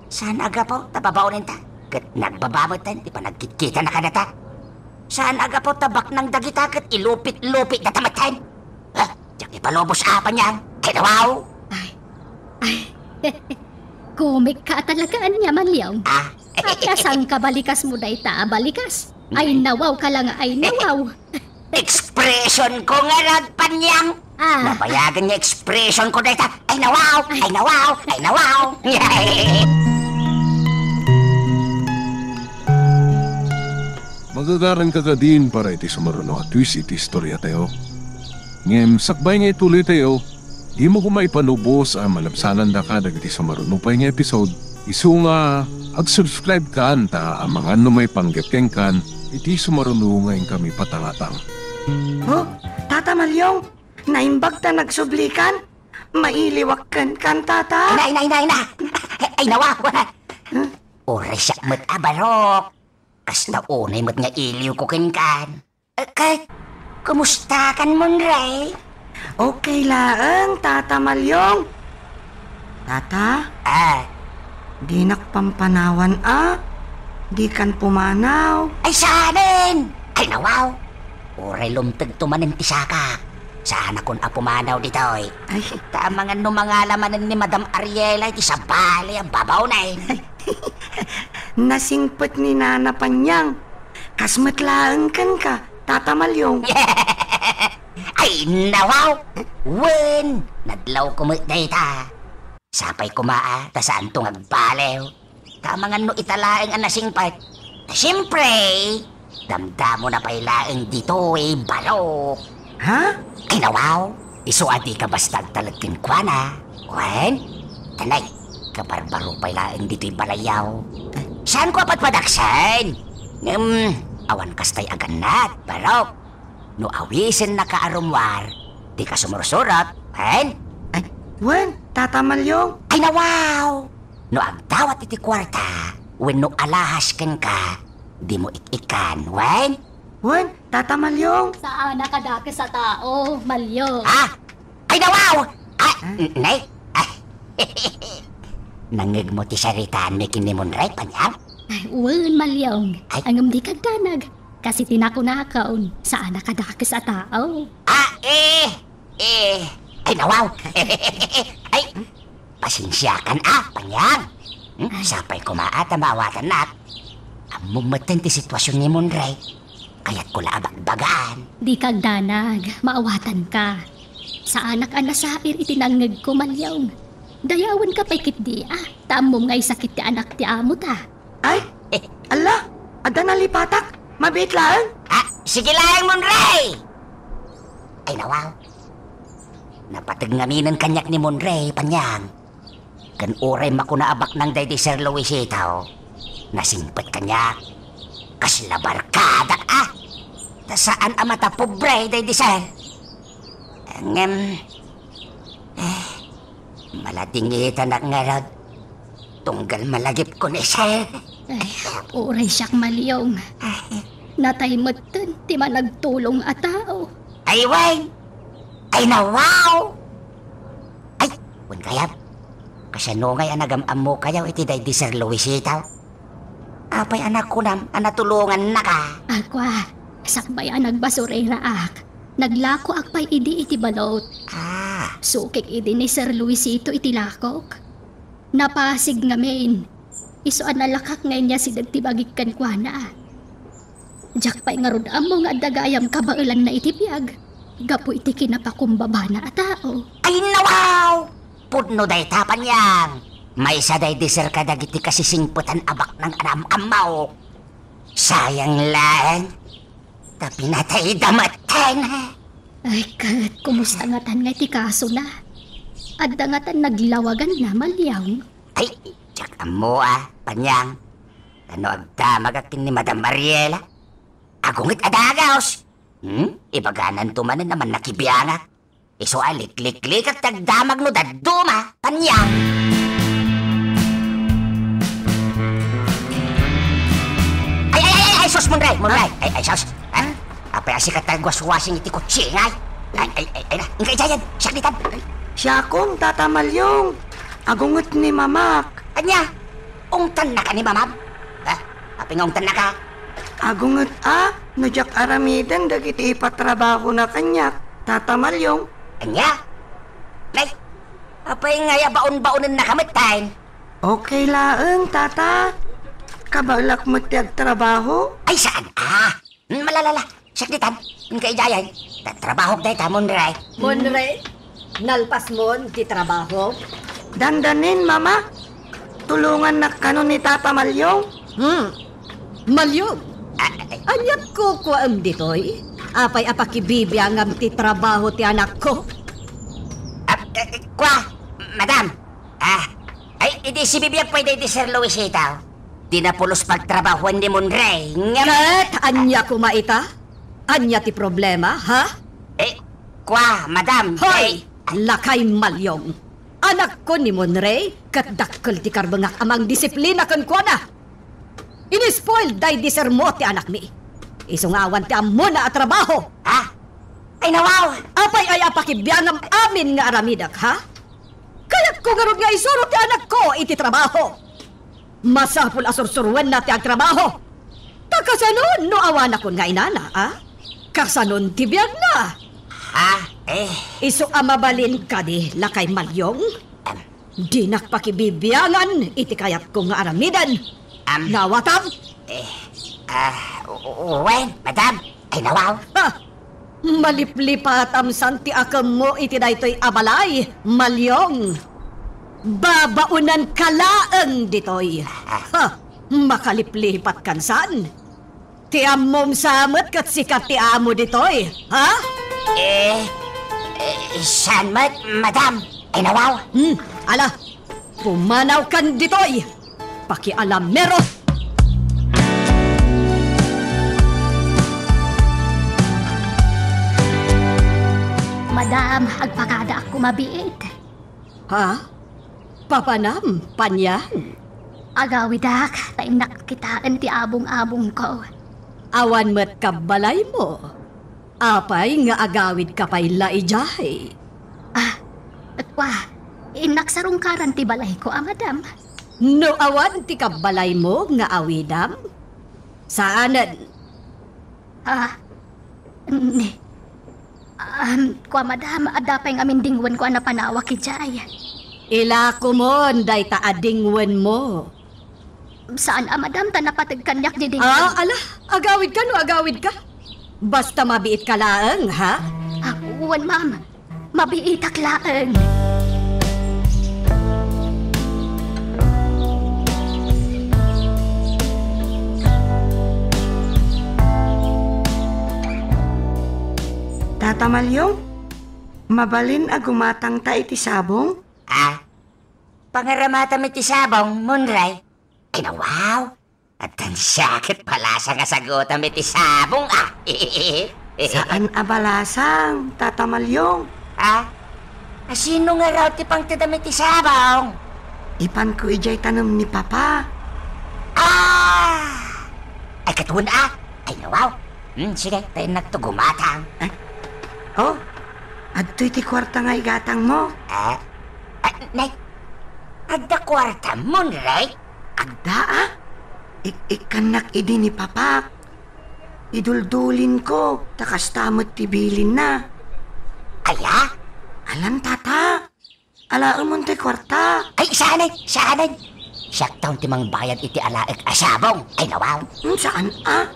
Saan a gapu ta babaonenta, ket nagbaba metten ti panagkitkitanna kadata. Saan a gapu ta baknang dagita ket ilupit-lupitdata metten. Ha? Diak ipalubos a, Panyang. Kinawaw! Ay, ay. Komikka a talaga ania, Malyong. Ah? Kasano a balikasmo dayta a balikas? Ay, nawawka la nga, ay, nawaw. Expressionko ngarud, Panyang. Ah. Nabayagen nga expressionko dayta. Ay, nawaw! Ay, nawaw! Ay, nawaw! Magagaranka kadin para iti sumaruno a twist iti istoriatayo. Ngem sakbay nga ituloytayo, dimo koma ipalubos a malabsanandaka dagiti sumaruno pay nga episode. Isu nga, ag-subscribe kan ta amangan no maipanggep kenkan iti sumaruno nga inkami patangatang. Oh, Tata Malyong, naimbag ta nagsublikan? Mailiwak kenkan, Tata? Ay na, ay na, ay na, ay na! Ay, nawaw! Huh? Uray siak met a barok. Kasta unay met nga iliwko kenkan. Eh, ket, kumustakan, Monray? Okay laeng, Tata Malyong. Tata? Ah. Dinak pampanawan a. Dikan pumanaw. Ay, saanen? Ay, nawaw. Uray lumtegto manen ti sakak. Saanakon a pumanaw ditoy. Ay. Ta amangan no mangala manen ni Madam Ariela iti sabali a babaonen. Nasingpet ni Nana Panyang. Kas met laeng kenka, Tata Malyong. Ay, nawaw! Wen, nadlawko met dayta. Sapay koma a, ta saanto nga agbaliw. Ta amangan no ita laeng a nasingpet. Ta siempre, damdamona pay laeng ditoy barok. Ha? Ay, nawaw, isu a dika basta agtalek kenkuana. Wen? Tanay, kabarbaro pay laeng ditoy balayyo. Saanko a padpadaksen? Ngem, awan kastay a gannat, barok. No awisennaka a rummuar, dika sumursurot, wen? Ay, wen, Tata Malyong. Ay, nawaw! No agdawat iti kuarta, wenno alahas kenka, dimo ik-ikkan, wen? Wen, Tata Malyong. Saan a kadakes a tao, Malyong. Ha? Ay, nawaw! Ah, n-, nay? Ah, nangngegmo ti saritaanmi ken ni Monray, Panyang? Ay, wen, Malyong. Ay. Ngem dika agdanag. Kas iti nakunakon, saan a kadakes a tao. Ah, eh, eh, ay, nawaw. Ay, Pasensiakan a, Panyang. Hmm? Sapay koma a ta maawatannak. Ammom metten ti situasion ni Monray. Kayatko la a bagbagaan. Dika agdanag, maawatanka. Saanak a nasair iti nangngegko, Malyong. Dayawenka pay ketdi a, ta ammom nga isakit ti anak ti amota. Ay, alla, adda nalipatak. Mabiit laeng. Ah, sige laeng, Monray! Ay, nawaw. Napateg ngaminen kaniak ni Monray, Panyang. Ken uray makuna a baknang daydi Sir Luisito, nasingpet kaniak. Kasla barkadak a. Ta saan a matapobre daydi Sir. Ngem, eh, maladingitanak ngarud. Tunggal malagipko ni Sir. Ay, uray siak, Malyong. Natay metten ti managtulong a tao. Ay, wen! Ay, nawaw! Ay, wen kayat. Kasano ngay a nagam-ammokayo iti daydi Sir Luisito? Apay a nakunam a natulongannaka? Akua, sakbay a nagbasureraak, naglakoak pay idi iti balot. Ah. Sukik idi ni Sir Luisito iti lakok. Napasig ngamin. Isu a nalakak nga inyasideg ti bagik kenkuana. Diak pay ngarud ammo nga adda gayam kabaelanna iti biag gapu iti kinapakumbabana a tao. Ay, nawaw! Pudno dayta, Panyang. Maysa daydi Sir kadagiti kasisingpetan a baknang a naam-ammok. Sayang laeng. Ta pinatayda metten. Ay, ket kumusta ngatan nga iti kasona? Adda ngatan naglawaganna, Malyong? Ay, diak ammo a, Panyang. Ta no agdamagak ken ni Madam Mariela, agunget a dagus. Hmm? Ibagananto manen a mannakibiangak. Isu a likliklikak ti agdamag no dadduma, Panyang. Ay, ay, ay, ay, sus, Monray, Monray. Ah? Ay, ay, sus. Ah? Apay a sika ti agwaswasing iti kutsina, ay? Ay, ay, ay, ay na. Inka idiayen, siak ditan. Ay, siakon, Tata Malyong. Agunget ni Mamak. Ania? Ungtannaka ni Mamam? Ha? Apay nga ungtannaka? Agunget a, no diak aramiden dagiti ipatrabahona kaniak, Tata Malyong. Ania? Nay, apay ngay a baon-baonennaka metten? Okay laeng, Tata. Kabaelak met ti agtrabaho. Ay, saan a? Hmm, malalala. Siak ditan. Inka idiayen. Ta trabahok dayta, Monray. Monray, nalpasmon ti trabahom? Dandanin, Mama. Tulongannak kano ni Tata Malyong? Hmm. Malyong, ah, ay. Aniat kukuaem ditoy? Apay a pakibibiangam ti trabaho ti anakko? Ah, eh, eh, kua, Madam. Ah, ay, idi sibibiag pay daydi Sir Luisito. Di na pulos pagtrabahoan ni Monray, ngem... Ket ania koma ita? Ania ti problema, ha? Eh, kua, Madam, hoy! Eh, lakay Malyong. Anakko ni Monray, ket dakkel ti karbengak a mangdisiplina kenkuana. Inispoil daydi sermo ti anakmi. Isu nga awan ti ammona a trabaho. Ha? Ay, nawaw! Apay aya a pakibiangam amin nga aramidek, ha? Kayatko ngarud nga isuro ti anakko iti trabaho. Masapul a sursuruenna ti agtrabaho. Ta kasano no awanakon nga inana, a? Kasanon ti biagna? Ha? Eh. Isu a mabalin kadi, lakay Malyong? Em. Dinak pakibibiangan iti kayatko nga aramiden. Em. Nawatam? Eh, ah, u-, u-, wen, madam. Ay, nawaw. Ha! Maliplipatam san ti akemmo iti daytoy a balay, Malyong. Babaonanka laeng ditoy. Ah. Ha! Makaliplipatkan san? Ti ammom sa met ket sika ti amo ditoy, ha? Eh, eh, saan met, madam? Ay, nawaw. Hmm, ala, pumanawkan ditoy. Pakialamero! Madam, agpakadaak koma biit. Ha? Papanam, Panyang? Agawidak, ta innak kitaen ti abong-abongko. Awan met kabbalaymo. Apay nga agawidka pay la idiay? Ah, kua, innak sarungkaran ti balayko a madam. No awan ti kabbalaymo nga awidam, saanen. Ah, ni, um, kua, madam, adda pay ngamin dingwenko a napanawak idiay. Ilakomon dayta a dingwenmo. Saan a, madam, ta napateg kaniak didi. Ah, ala, agawidka no agawidka. Basta mabiitka laeng, ha? Ah, wen, ma'am. Mabiitak laeng. Tata Malyong, mabalin a gumatangta iti sabong? Ah, pangaramatam iti sabong, Monray? Ay, nawaw. Addan siak ket balasang a sagutam iti sabong, ah. Saan a balasang, Tata Malyong? Ah? Asino ngarud ti pangtedam iti sabong? Ipanko idiay tanem ni Papa. Ah! Ay, ket wen, ah. Ay, nawaw. Hmm, sige, ta innakto gumatang. Eh? Oh, adtoy ti kuarta nga igatangmo. Ah? Ah, nay, adda kuartam, Monray? Adda, ah? Ik-, ikkannak idi ni Papak. Iduldulinko, ta kasta met ti bilinna. Aya? Alan, Tata. Alaemon ti kuarta. Ay, saanen, saanen. Siakton ti mangbayad iti alaek a sabong. Ay, nawaw. Hmm, saan, ah?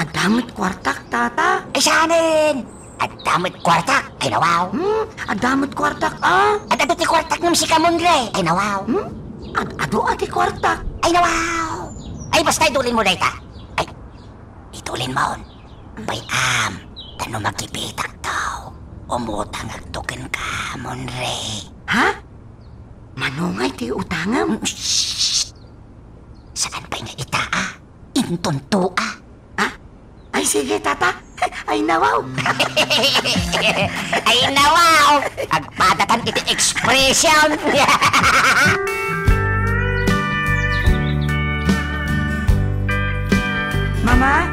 Adda met kuartak, Tata. Ay, saanen. Adda met kuartak. Ay, nawaw. Hmm, adda met kuartak, ah. Ad-, adu ti kuartak ngem sika, Monray. Ay, nawaw. Hmm? Ad-, adu a ti kuartak. Ay, nawaw. Ay, basta idulinmo dayta. Ay, idulinmon. Bay-am, ta no makibitakto, umutangakto kenka, Monray. Ha? Mano ngay ti utangem? Mm, shh! Saan pay nga ita, ah? Inton tua. Ah? Ay, sige, Tata. Ay, nawaw. Ay, nawaw. Agpadatan iti expression. Mama,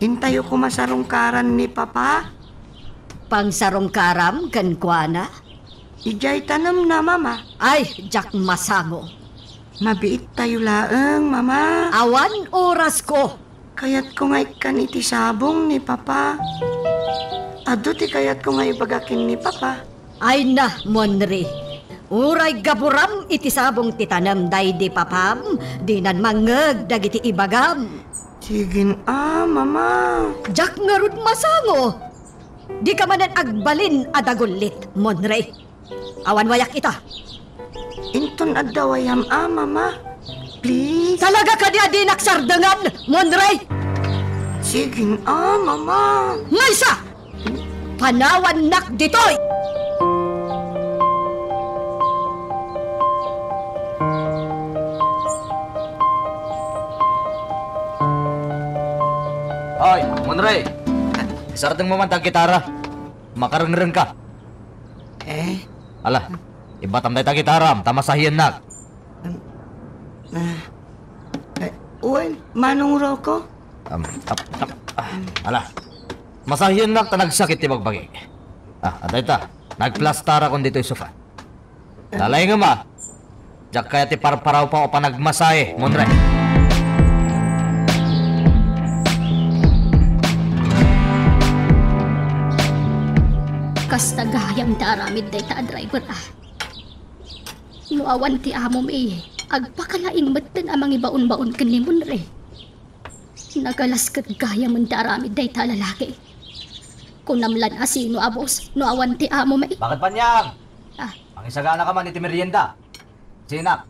intayo koma sarungkaran ni Papa. Pangsarungkaram kenkuana? Idiay tanemna, Mama. Ay, diak masango. Mabiittayo laeng, Mama. Awan orasko. Kayatko nga ikkan iti sabong ni Papa. Adu ti kayatko nga ibaga ken ni Papa. Ay na, Monri. Uray gaburam iti sabong ti tanem daydi papam, dinan mangngeg dagiti ibagam. Sigin a, Mama. Diak ngarud masango. Dika manen agbalin a dagullit, Monre. Awan wayak ita. Inton adda wayam a, Mama. Please. Talaga kadi a dinak sardengan, Monre? Sigin a, Mama. Maysa! Panawannak ditoy! Ay, Monre! Isardengmo man ta gitara. Makarengreng ka. Eh? Ala, ibatam dayta gitaram, ta masahiennak. Um, ah, eh, wen, Manong Rocco? Um, ap, ap, ah, ala, masahiennak ta nagsakit ti bagbagik. Ah, adda ita, nagplastarakon ditoy sofa. Nalaingem a. Diak kayat ti parparawpaw a panagmasahe, Monre. Kasta gayam ti aramid dayta a driver a. No awan ti amom, eh, agpakalaing metten a mangibaonbaon ken ni Monre. Nagalas ket gayamen ti aramid dayta a lalaki. Kunam lan a sino a boss no awan ti amom, eh. Bakit, Panyang? Ah. Mangisaganaka man iti merienda. Sinak.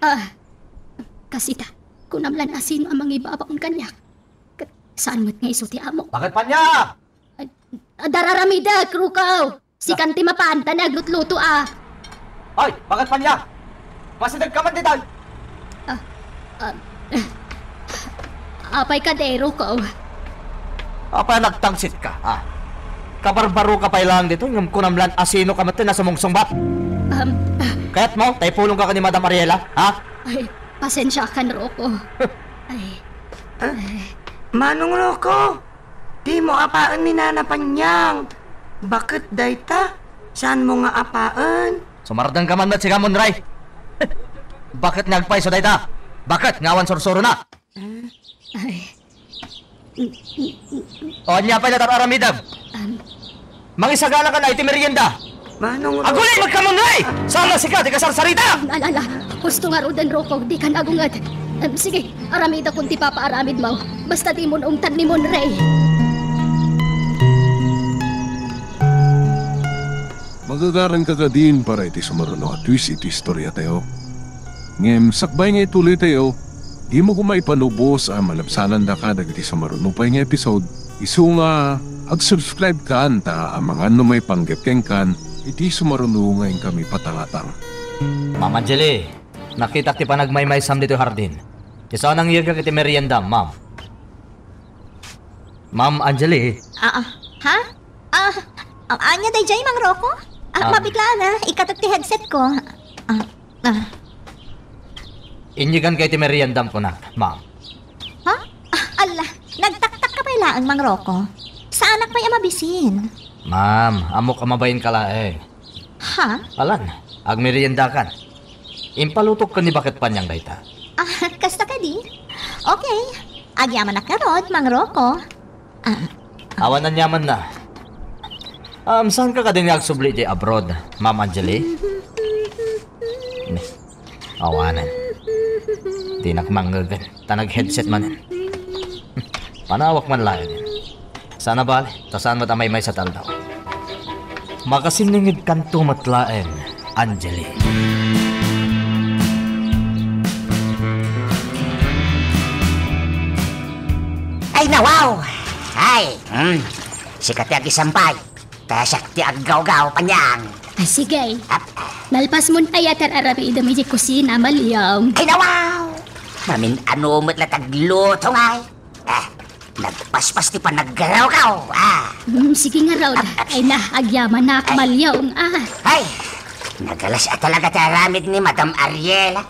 Ah, kas ita, kunam lan a sino a mangibabaon kaniak. Ket saan met nga isu ti amo. Bakit, Panyang? Ah, dararamidek, Rukaw. Sikan ti mapan, ta naglutluto a. Ay, bakit, Panyang? Masideg ka man ditoy. Ah, ah, apay kadi, Rukaw? Apay nagtangsit ka, ha? Kabarbaro ka pay laeng ditoy, ngem kunam lan a sino ka met ti nasumungsungbat? Um, ah. Kayatmo, ta ipulongka ken ni Madam Ariela, ha? Ay, pasensiakan, Rukaw. Ay. Ah, Manong Rocco, dimo apaen ni Nana Panyang. Bakit dayta? Saanmo nga apaen? Sumardengka man met sika, Monray. Bakit nga agpayso dayta? Bakit nga awan sursurona? Ay. O, ania pay latta ti aramidem? Um. Mangisaganaka iti merienda. Manong Ro- Agulay, magkamunray! Saan na sika, di ka sarsarita? Ala, ala. Husto ngaruden, Rocco, dikan agunget. Em, sige, aramidakon ti papaaramidmo. Basta dimo ungtan ni Monray. Magagaranka kadin para iti sumaruno a twist iti istoriatayo. Ngem sakbay nga ituloytayo, dimo koma ipanubos a malabsanandaka dagiti sumaruno pay nga episode. Isu nga ag-subscribe kan ta amangan no maipanggep kenkan iti sumaruno nga inkami patangatang. Ma'am Angeli, nakitak ti panagmaymaysam ditoy hardin. Isu a nangyegak iti meriendam, ma'am. Ma'am Angeli. Ah, ah. Ha? Ah, ah, ania daydiay, Mang Rocco? Ah, Ah. Mabiklaan a, ikkatek ti headset ko. Ah, ah. Inyeganka iti meriendam kunak, ma'am. Ha? Ah, ala, nagtaktakka pay laeng, Mang Rocco. Saanak pay a mabisin. Ma'am, ammok a mabainka laeng. Ha? Alan, agmeriendakan. Impalutokko ni Baket Panyang dayta. Ah, kasta kadi? Okay. Agyamanak ngarud, Mang Rocco. Ah. Awan aniamanna. Um, saanka kadin nga agsubli di abroad, Ma'am Angeli? Ne. Awanen. Dinak mangngegen. Ta nag-headset manen. Panawak man laeng. Saan a bale, ta saan met a maymaysa ti aldaw. Makasinningedkanto met laeng, Angeli. Ay, nawaw! Ay, hmm. Sika ti agisampay. Ta siak ti aggawgaw, Panyang. Ah, sige. Ap- Nalpasmon aya ti ar-aramidem iti kusina, Malyong? Ay, nawaw! Mamin-ano met la ti agluto ngay. Ah, nagpaspas ti panaggarawgaw, ah. Mm, sige ngarud. Ay na, agyamanak, Ah. Malyong, ah. Ay, nagalas a talaga ti aramid ni Madam Ariela.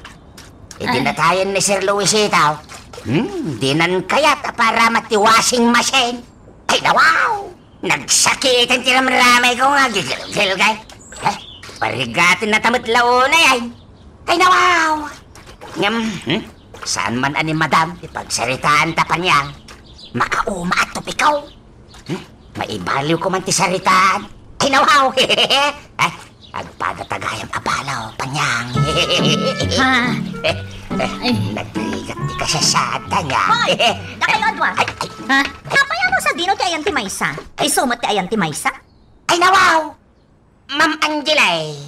Iti Ah. natayen ni Sir Luisito. Hmm, dinan kayat a paramat ti washing machine. Ay, nawaw! Nagsakiten ti ramramayko nga gigilgil, kay. Eh, parigatenna ta met la unay, ay. Ay, nawaw! Ngem, hmm? Saan man a ni Madam ti pagsaritaanta, Panyang? Makauma a topiko. Hmm? Maibaliwko man ti saritaan. Ay, nawaw! Ay, agpada ta gayam a balaw, Panyang. Ha? Eh, eh, Ay. Nagrigat ti kasasaadta niya. Hoy! Dakayo a dua! Ay, ay. Ha? Apay a no sadino ti ayan ti maysa? Isu met ti ayan ti maysa? Ay, nawaw! Ma'am Angela, eh.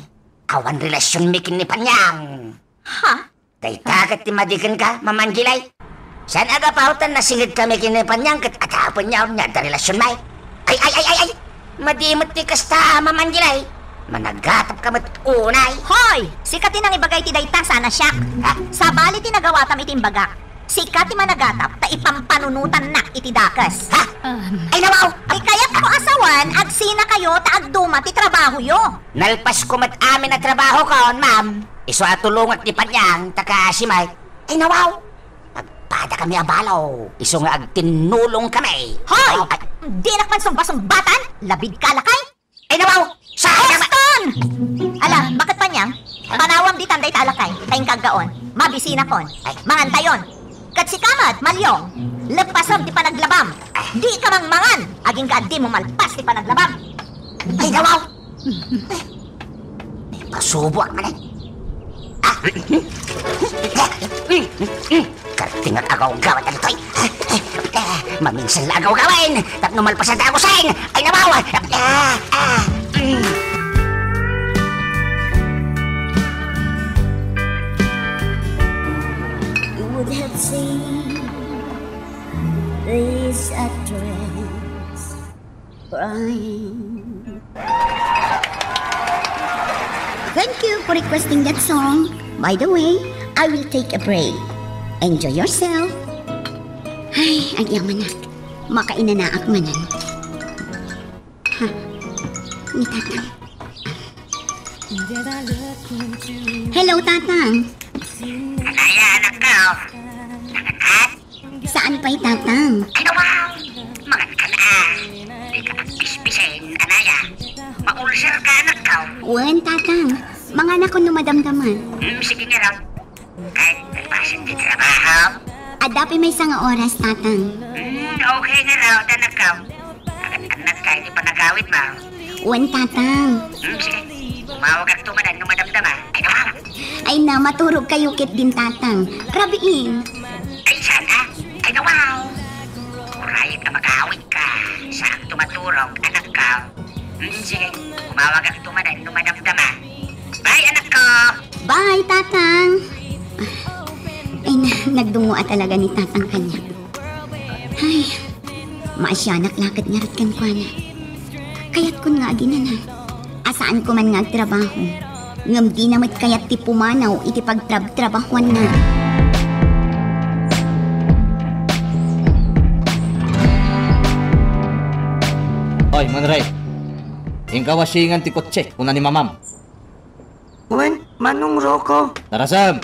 Awan relasionmi ken ni Panyang. Ha? Dayta ket ti madi kenka, Ma'am Angela. Saan a gapu ta nasingedkami ken ni Panyang ket adda a Panyang nia adda relasionmi. Ay, ay, ay, ay, ay! Madi met ti kasta, Ma'am Angela. Managatapka met unay. Hoy! Sika ti nangibagay ti dayta, saan a siak. Ha? Sabali ti nagawatam iti imbagak. Sika ti managatap ta ipampanunotannak iti dakes. Ha? Um. Ay, nawaw! Ti kayatko a sawen, agsinakayo ta agduma ti trabahoyo. Nalpasko met amin a trabahokon, ma'am. Isu a tulongak ni Panyang, ta kaasi met. Ay, nawaw! Agpadakami a balaw, isu nga agtinnulongkami. Hoy! Ay. Dinak man sumba-sumbatan? Labidka, lakay! Ay, nawaw! Sa Boston! Ala, Baket Panyang? Panawam ditan dayta a lakay, ta inka aggaon. Mabisinakon. Ay. Mangantayon. Ket sika met, Malyong, leppasem ti panaglabam. Dika mangmangan, agingga a dimo malpas ti panaglabam. Ay, nawaw! Pasuboak manen. Ah! Karting nga agawgawan dagitoy. Maminsan la agawgawan tapno malpasan ta agusen. Ay, nawaw! Ah! Ah! Mm. You would have seen this actress crying. Thank you for requesting that song. By the way, I will take a break. Enjoy yourself. Ay, agyaman na. Makainanaak manen. Ha? Ni Tatang. Hello, Tatang. Anaya, anakko. Nanganak? Saan pay, Tatang? Ay, nawaw! Mangan ka na. Dika agpisbisen, anaya. Maulserka, anakko. Wen, Tatang. Manganakon no madamdama. Hmm, sige ngarud. Ket, nagpasen ti trabaho? Adda pay maysa nga oras, Tatang. Hmm, okay ngarud, anakko. Agannad ka iti panagawidmo. Wen, Tatang. Hmm, sige. Umawagakto manen no madamdama. Ay, nawaw. Ay na, maturog kayo ket din, Tatang. Rabiin. Ay, saan ka? Ay, nawaw. Urayet nga makaawit ka. Saanto maturog, anak ko. Hmm, sige. Umawagakto manen no madamdama. Bye, anak ko. Bye, Tatang. Ay na, nagdungngoa talaga ni Tatang kaniak. Ay, maasianak la ket ngarud kenkuana. Kayatkon nga aginana a saanko man nga agtrabaho. Ngem dina met kayat ti pumanaw iti pagtrabtrabahoanna. Oy, Monre. Inka wasingan ti kotse, kuna ni Mamam. Wen, Manong Rocco. Tarasem!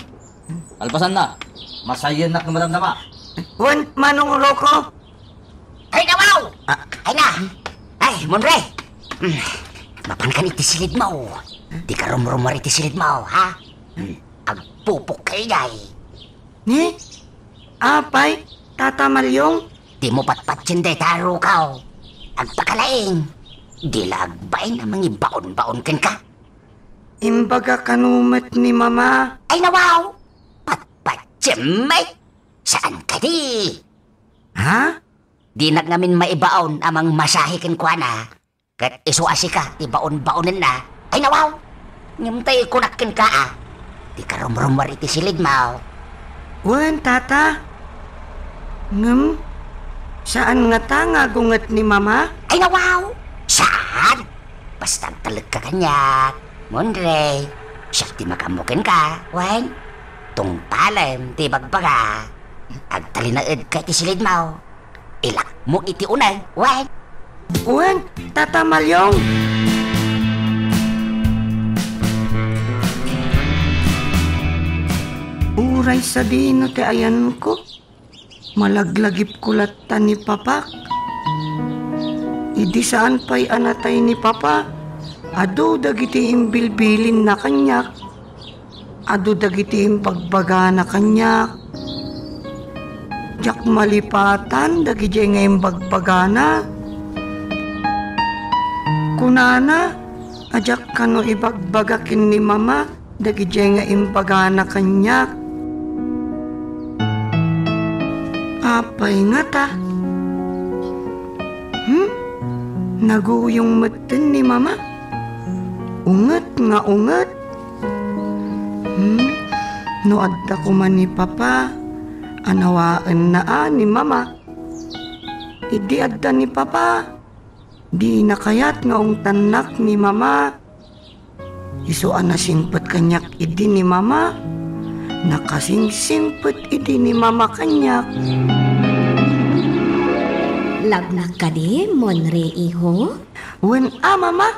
Kalpasanna, masayennak no madamdama. Wen, Manong Rocco. Ay, nawaw! Ah. Ay na! Ay, Monre! Mm. Mapankan iti silidmo. Dika rumrumuar iti silidmo, ha? Mm. Agpupok ka idiay. Ni? Apay, Tata Malyong? Dimo patpatien dayta a rukaw. Agpakalaing. Di la agbain a mangibaonbaon kenka. Imbaga kano met ni Mama. Ay, nawaw! Patpatiem met! Saan kadi? Ha? Dinak ngamin maibaon a mangmasahe kenkuana, ket isu a sika ti baonbaonenna. Ay, nawaw! Ngem tay kunak kenka a, dika rumrumuar iti silidmo. Wen, Tata. Ngem, saan ngata nga agunget ni Mama? Ay, nawaw! Saan? Basta agtalekka kaniak, Monre. Siak ti makaammo kenka, wen? Tungpalem ti bagbaga. Agtalinaedka iti silidmo. Ilakmo iti uneg, wen? Wen, Tata Malyong. Uray sadino ti ayanko, malaglagipko latta ni Papak. Idi saan pay a natay ni Papa, adu dagiti imbilbilinna kaniak. Adu dagiti imbagbagana kaniak. Diak malipatan dagidiay nga imbagbagana. Kunana a diak kano ibagbaga ken ni Mama dagidiay nga imbagana kaniak. Apay ngata? Hmm? Naguyong metten ni Mama? Unget nga unget? Hmm? No adda koma ni Papa, anawaenna a ni Mama. Idi adda ni Papa, dina kayat nga ungtannak ni Mama. Isu a nasingpet kaniak idi ni Mama, nakasingsingpet idi ni Mama kaniak. Love-nak kadi, Monre, iho? Wen a, Mama,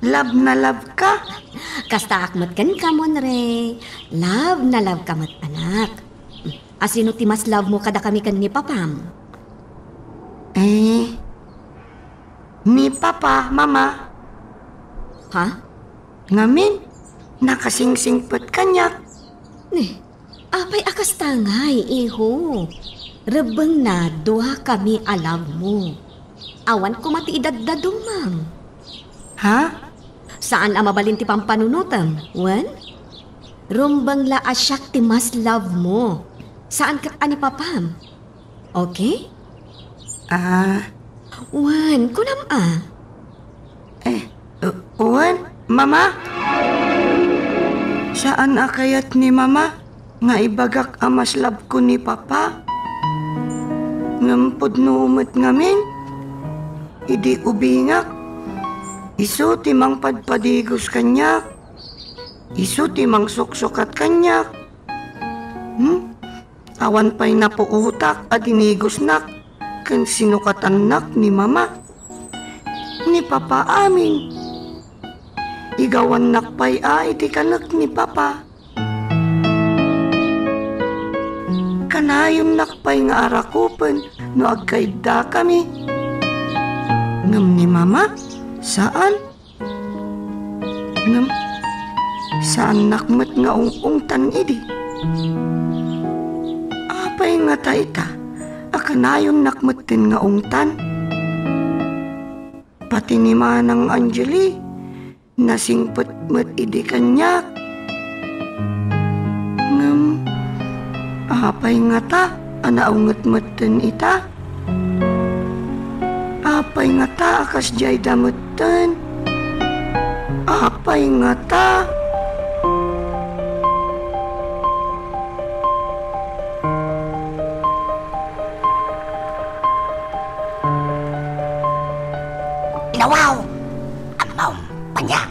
love na love ka. Kastaak met kenka, Monre. Love na love ka met, anak. Asino ti mas love mo kadakami ken ni Papam? Eh, ni Papa, Mama. Ha? Ngamin, nakasingsingpet kaniak. Ni, apay a kasta ngay, iho? Rebbengna, duakami a love mo. Awan koma ti idaddadumang. Ha? Saan a mabalin ti pampanunotem, wen? Rumbeng la a siak ti mas love mo. Saan ket a ni Papam. Okay? Ah. Wen, kunam a. Eh, u-, wen, Mama? Saan a kayat ni Mama nga ibagak a mas love ko ni Papa? Ngem pudno met ngamin, idi ubingak, isu ti mangpadpadigos kaniak, isu ti mangsuksukat kaniak. Hmm? Awan pay napuotak a dinigosnak ken sinukatannak ni Mama. Ni Papa amin. Igawannak pay a iti kanek ni Papa. Kanayonnak pay nga arakupen no agkaiddakami. Ngem ni Mama, saan. Ngem, saannak met nga ung-ungtan idi. Apay ngata ita a kanayonnak metten nga ungtan? pati ni Manang Angeli, nasingpet met idi kaniak. Ngem, apay ngata a naunget metten ita? Apay ngata a kasdiay da metten? Apay ngata? Inawaw! Ammom, Panyang.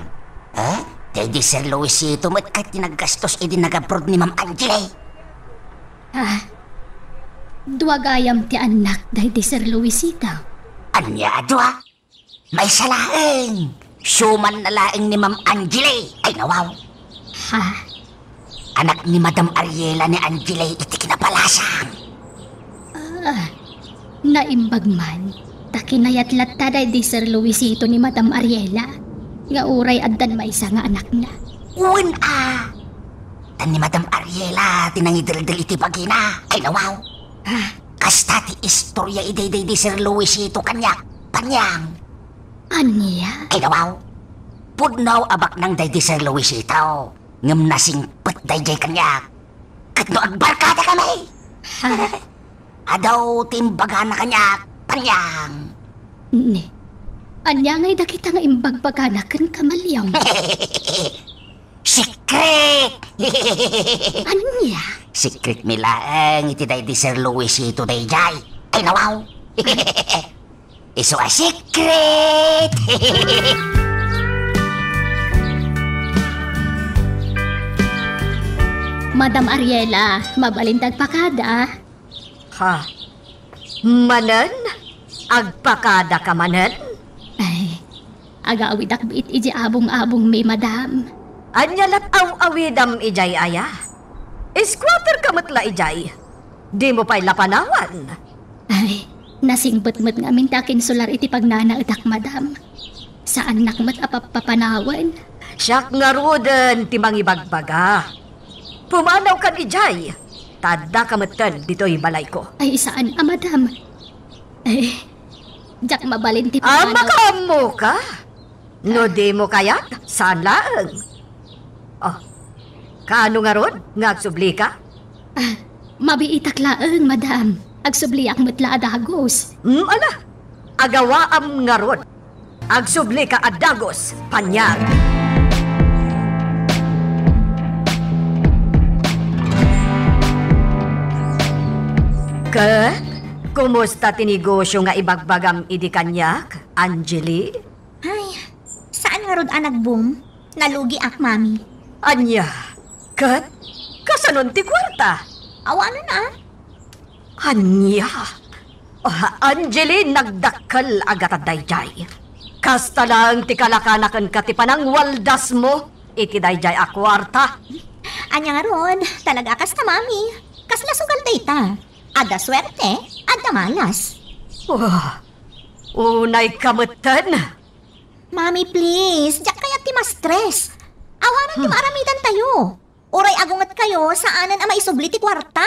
Eh? Daydi Sir Luisito met ket ti naggastos idi nag-abroad ni Ma'am Angeli. Ah, dua gayam ti annak daydi Sir Luisito. Ania a dua? Maysa laeng. Siumanna laeng ni Ma'am Angeli. Ay, nawaw. Ha? Anak ni Madam Ariela ni Angeli iti kinabalasang. Ah, naimbag man. Ta kinayat latta daydi Sir Luisito ni Madam Ariela nga uray addan maysa nga anakna. Wen a! Ta ni Madam Ariela ti nangideldel iti bagina. Ay, nawaw. Ah. Kasta ti istorya idi daydi Sir Luisito kaniak, Panyang. Ania? Ay, nawaw. Pudno a baknang daydi Sir Luisito. Ngem nasingpet daydiay kaniak. Ket no agbarkada kami, adaw ti imbagana kaniak, Panyang. Ni, ania ngay dagita nga imbagbagana ken Kamaliong? Secret! Ania? Secret mi laeng iti daydi Sir Luisito daydiay. Ay, nawaw. Isu a secret! Madam Ariela, mabalin ti agpakada? Ha? Manen? Agpakada ka manen? Ay, agawidak biit iti abong-abong mi, madam. Ania lat aw-awidam idiay aya? Squatter ka met la idiay. Dimo pay la panawan. Ay, nasingpet met ngamin ti akinsular iti pagnanaetak, madam. Saannak met a pappapanawen. Siak ngaruden ti mangibagbaga. Pumanawkan idiay, ta addaka metten ditoy balayko. Ay, saan a, madam. Ay, diak mabalin ti Ah, pumanaw. Makaammoka? No dimo kayat, saan laeng. Oh, kaano ngarud nga agsublika? Ah, mabiitak laeng, madam. Agsubliak met la a dagus. Hmm, ala, agawaam ngarud. Agsublika a dagus, Panyang. Ket, kumusta ti negosio nga ibagbagam idi kaniak, Angeli? Ay, saan ngarud a nag-boom? Nalugiak, Mami. Ania? Ket, kasanon ti kuarta? Awanen a. Ania? Ah, Angeli, nagdakkel a gatad daydiay. Kasta laeng ti kalakana kenka ti panangwaldasmo iti daydiay a kuarta. Ania ngarud, talaga a kasta, Mami. Kasla sugal dayta. Adda suerte, adda malas. Wah, unayka metten. Mami, please, diak kayat ti ma-stress. Awanen ti Hmm. maaramidantayo. Uray agungetkayo, saanen a maisubli ti kuarta.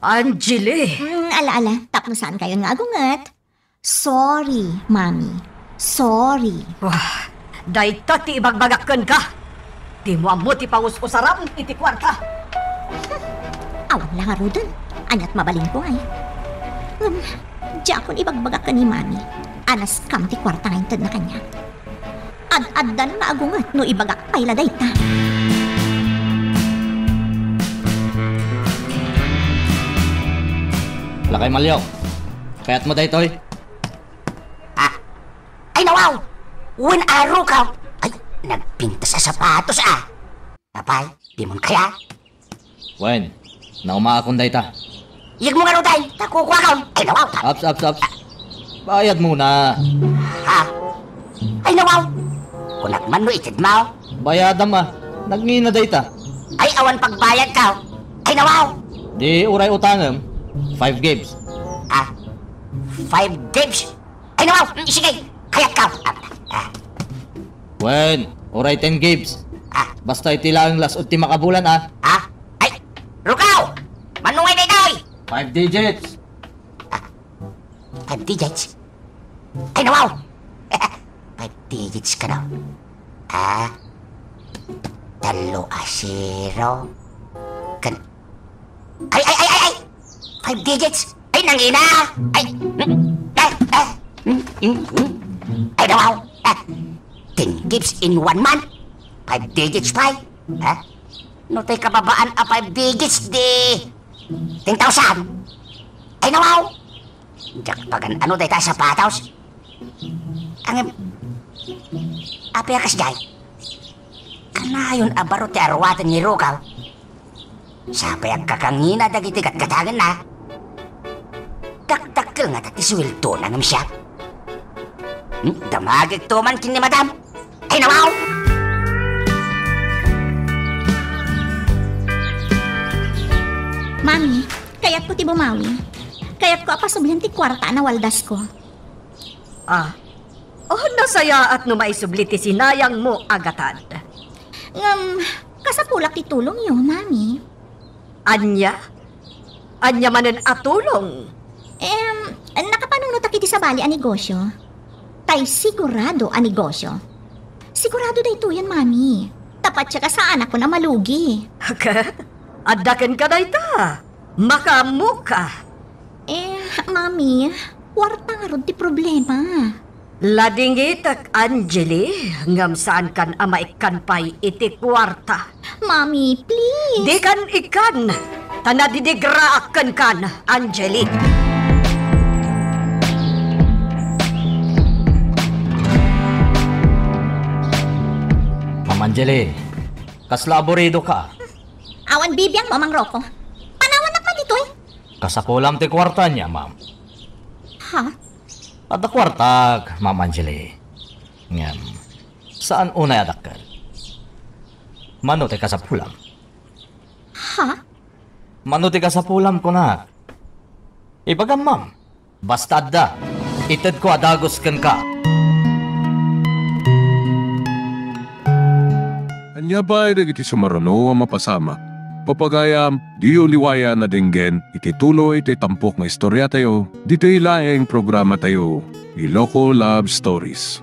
Angeli! Hmm, ala, ala, tapno saankayon nga agunget. Sorry, Mami. Sorry. Wah, dayta ti ibagbagak kenka. Dimo ammo ti pangus-usaram iti kuarta. Awan la ngaruden. Aniat mabalinko ngay. Ngem, diakon ibagbaga ken ni Mami a naskam ti kuarta nga intedna kaniak. Ad-addan nga agunget no ibagak pay la dayta. Lakay Malyong, kayatmo daytoy? Ah, ay, nawaw! Wen a, Rukaw! Ay, nagpintas a sapatos, ah! Apay, dimon kaya? Wen, naumaakon dayta. Iyegmo ngaruden, ta kukuakon. Ay, nawaw! Aps, aps, aps. Bayadmona. Ha? Ay, nawaw! Kunak man no itedmo. Bayadam, ah. Nagngina dayta. Ay, awan pagbayadko. Ay, nawaw! Di uray utangem, five gibbs. Ah, five gibbs? Ay, nawaw! Mm, sige, kayatko. Ah, ah. Wen, uray ten gibbs. Ah. Basta iti laeng las-ud ti makabulan, ah. Ah? Ay, Rukaw! Mano ngay daytoy? Five digits. Ah, five digits? Ay, nawaw! digits kano. Ah, tallo a zero. Kan-, ay, ay, ay, ay, ay! Five digits! Ay, nangina! Ay, mm, ah, ah, mm, mm, mm. Ay, nawaw! Ah, ten gigs in one month! Five digits pay! Ha? No, tay kababaan a five digits, di ten thousand! Ay, nawaw! Diak pagan-ano dayta a sapatos. Ngem, apay a kasdiay? Kanayon a baro ti aruaten ni Rugaw. Sapay agkakangina dagiti gatgatangenna. Dakdakkel ngata ti suweldona ngem siak. Hmm, damagekto man ken ni Madam. Ay, nawaw! Mami, kayatko ti bumawi. Kayatko a pasublen ti kuarta a nawaldasko. Ah. Oh, nasayaat no maisubli ti sinayangmo a gatad. Ngem, kasapulak ti tulongyo, Mami. Ania? Ania manen a tulong? Em, nakapanunotak iti sabali a negosyo. Tay sigurado a negosyo. Sigurado daytoyen, Mami. Tapatyak a saanakon a malugi. Ket, adda kenka dayta. Makaammoka. Eh, Mami, kuarta ngarud ti problema. Ladingitek, Angeli, ngem saankan a maikkan pay iti kuarta. Mami, please. Dikan ikkan, ta nadidigraak kenkan, Angeli. Ma'am Angeli, kasla aburidoka? Awan bibiangmo, Mang Rocco. Panawannak man ditoy. Kasapulam ti kuarta ania, ma'am? Ha? Adda kuartak, Ma'am Angeli. Ngem, saan unay a dakkel. Mano ti kasapulam? Ha? Mano ti kasapulam, kunak? Ibagam, ma'am. Basta adda, itedko a dagus kenka. Ania pay dagiti sumaruno a mapasamak? Pagayam, diyo liwayan a denggen iti tuloy ti tampok nga istoriatayo, ditoy laeng programatayo, Iloko Love Stories.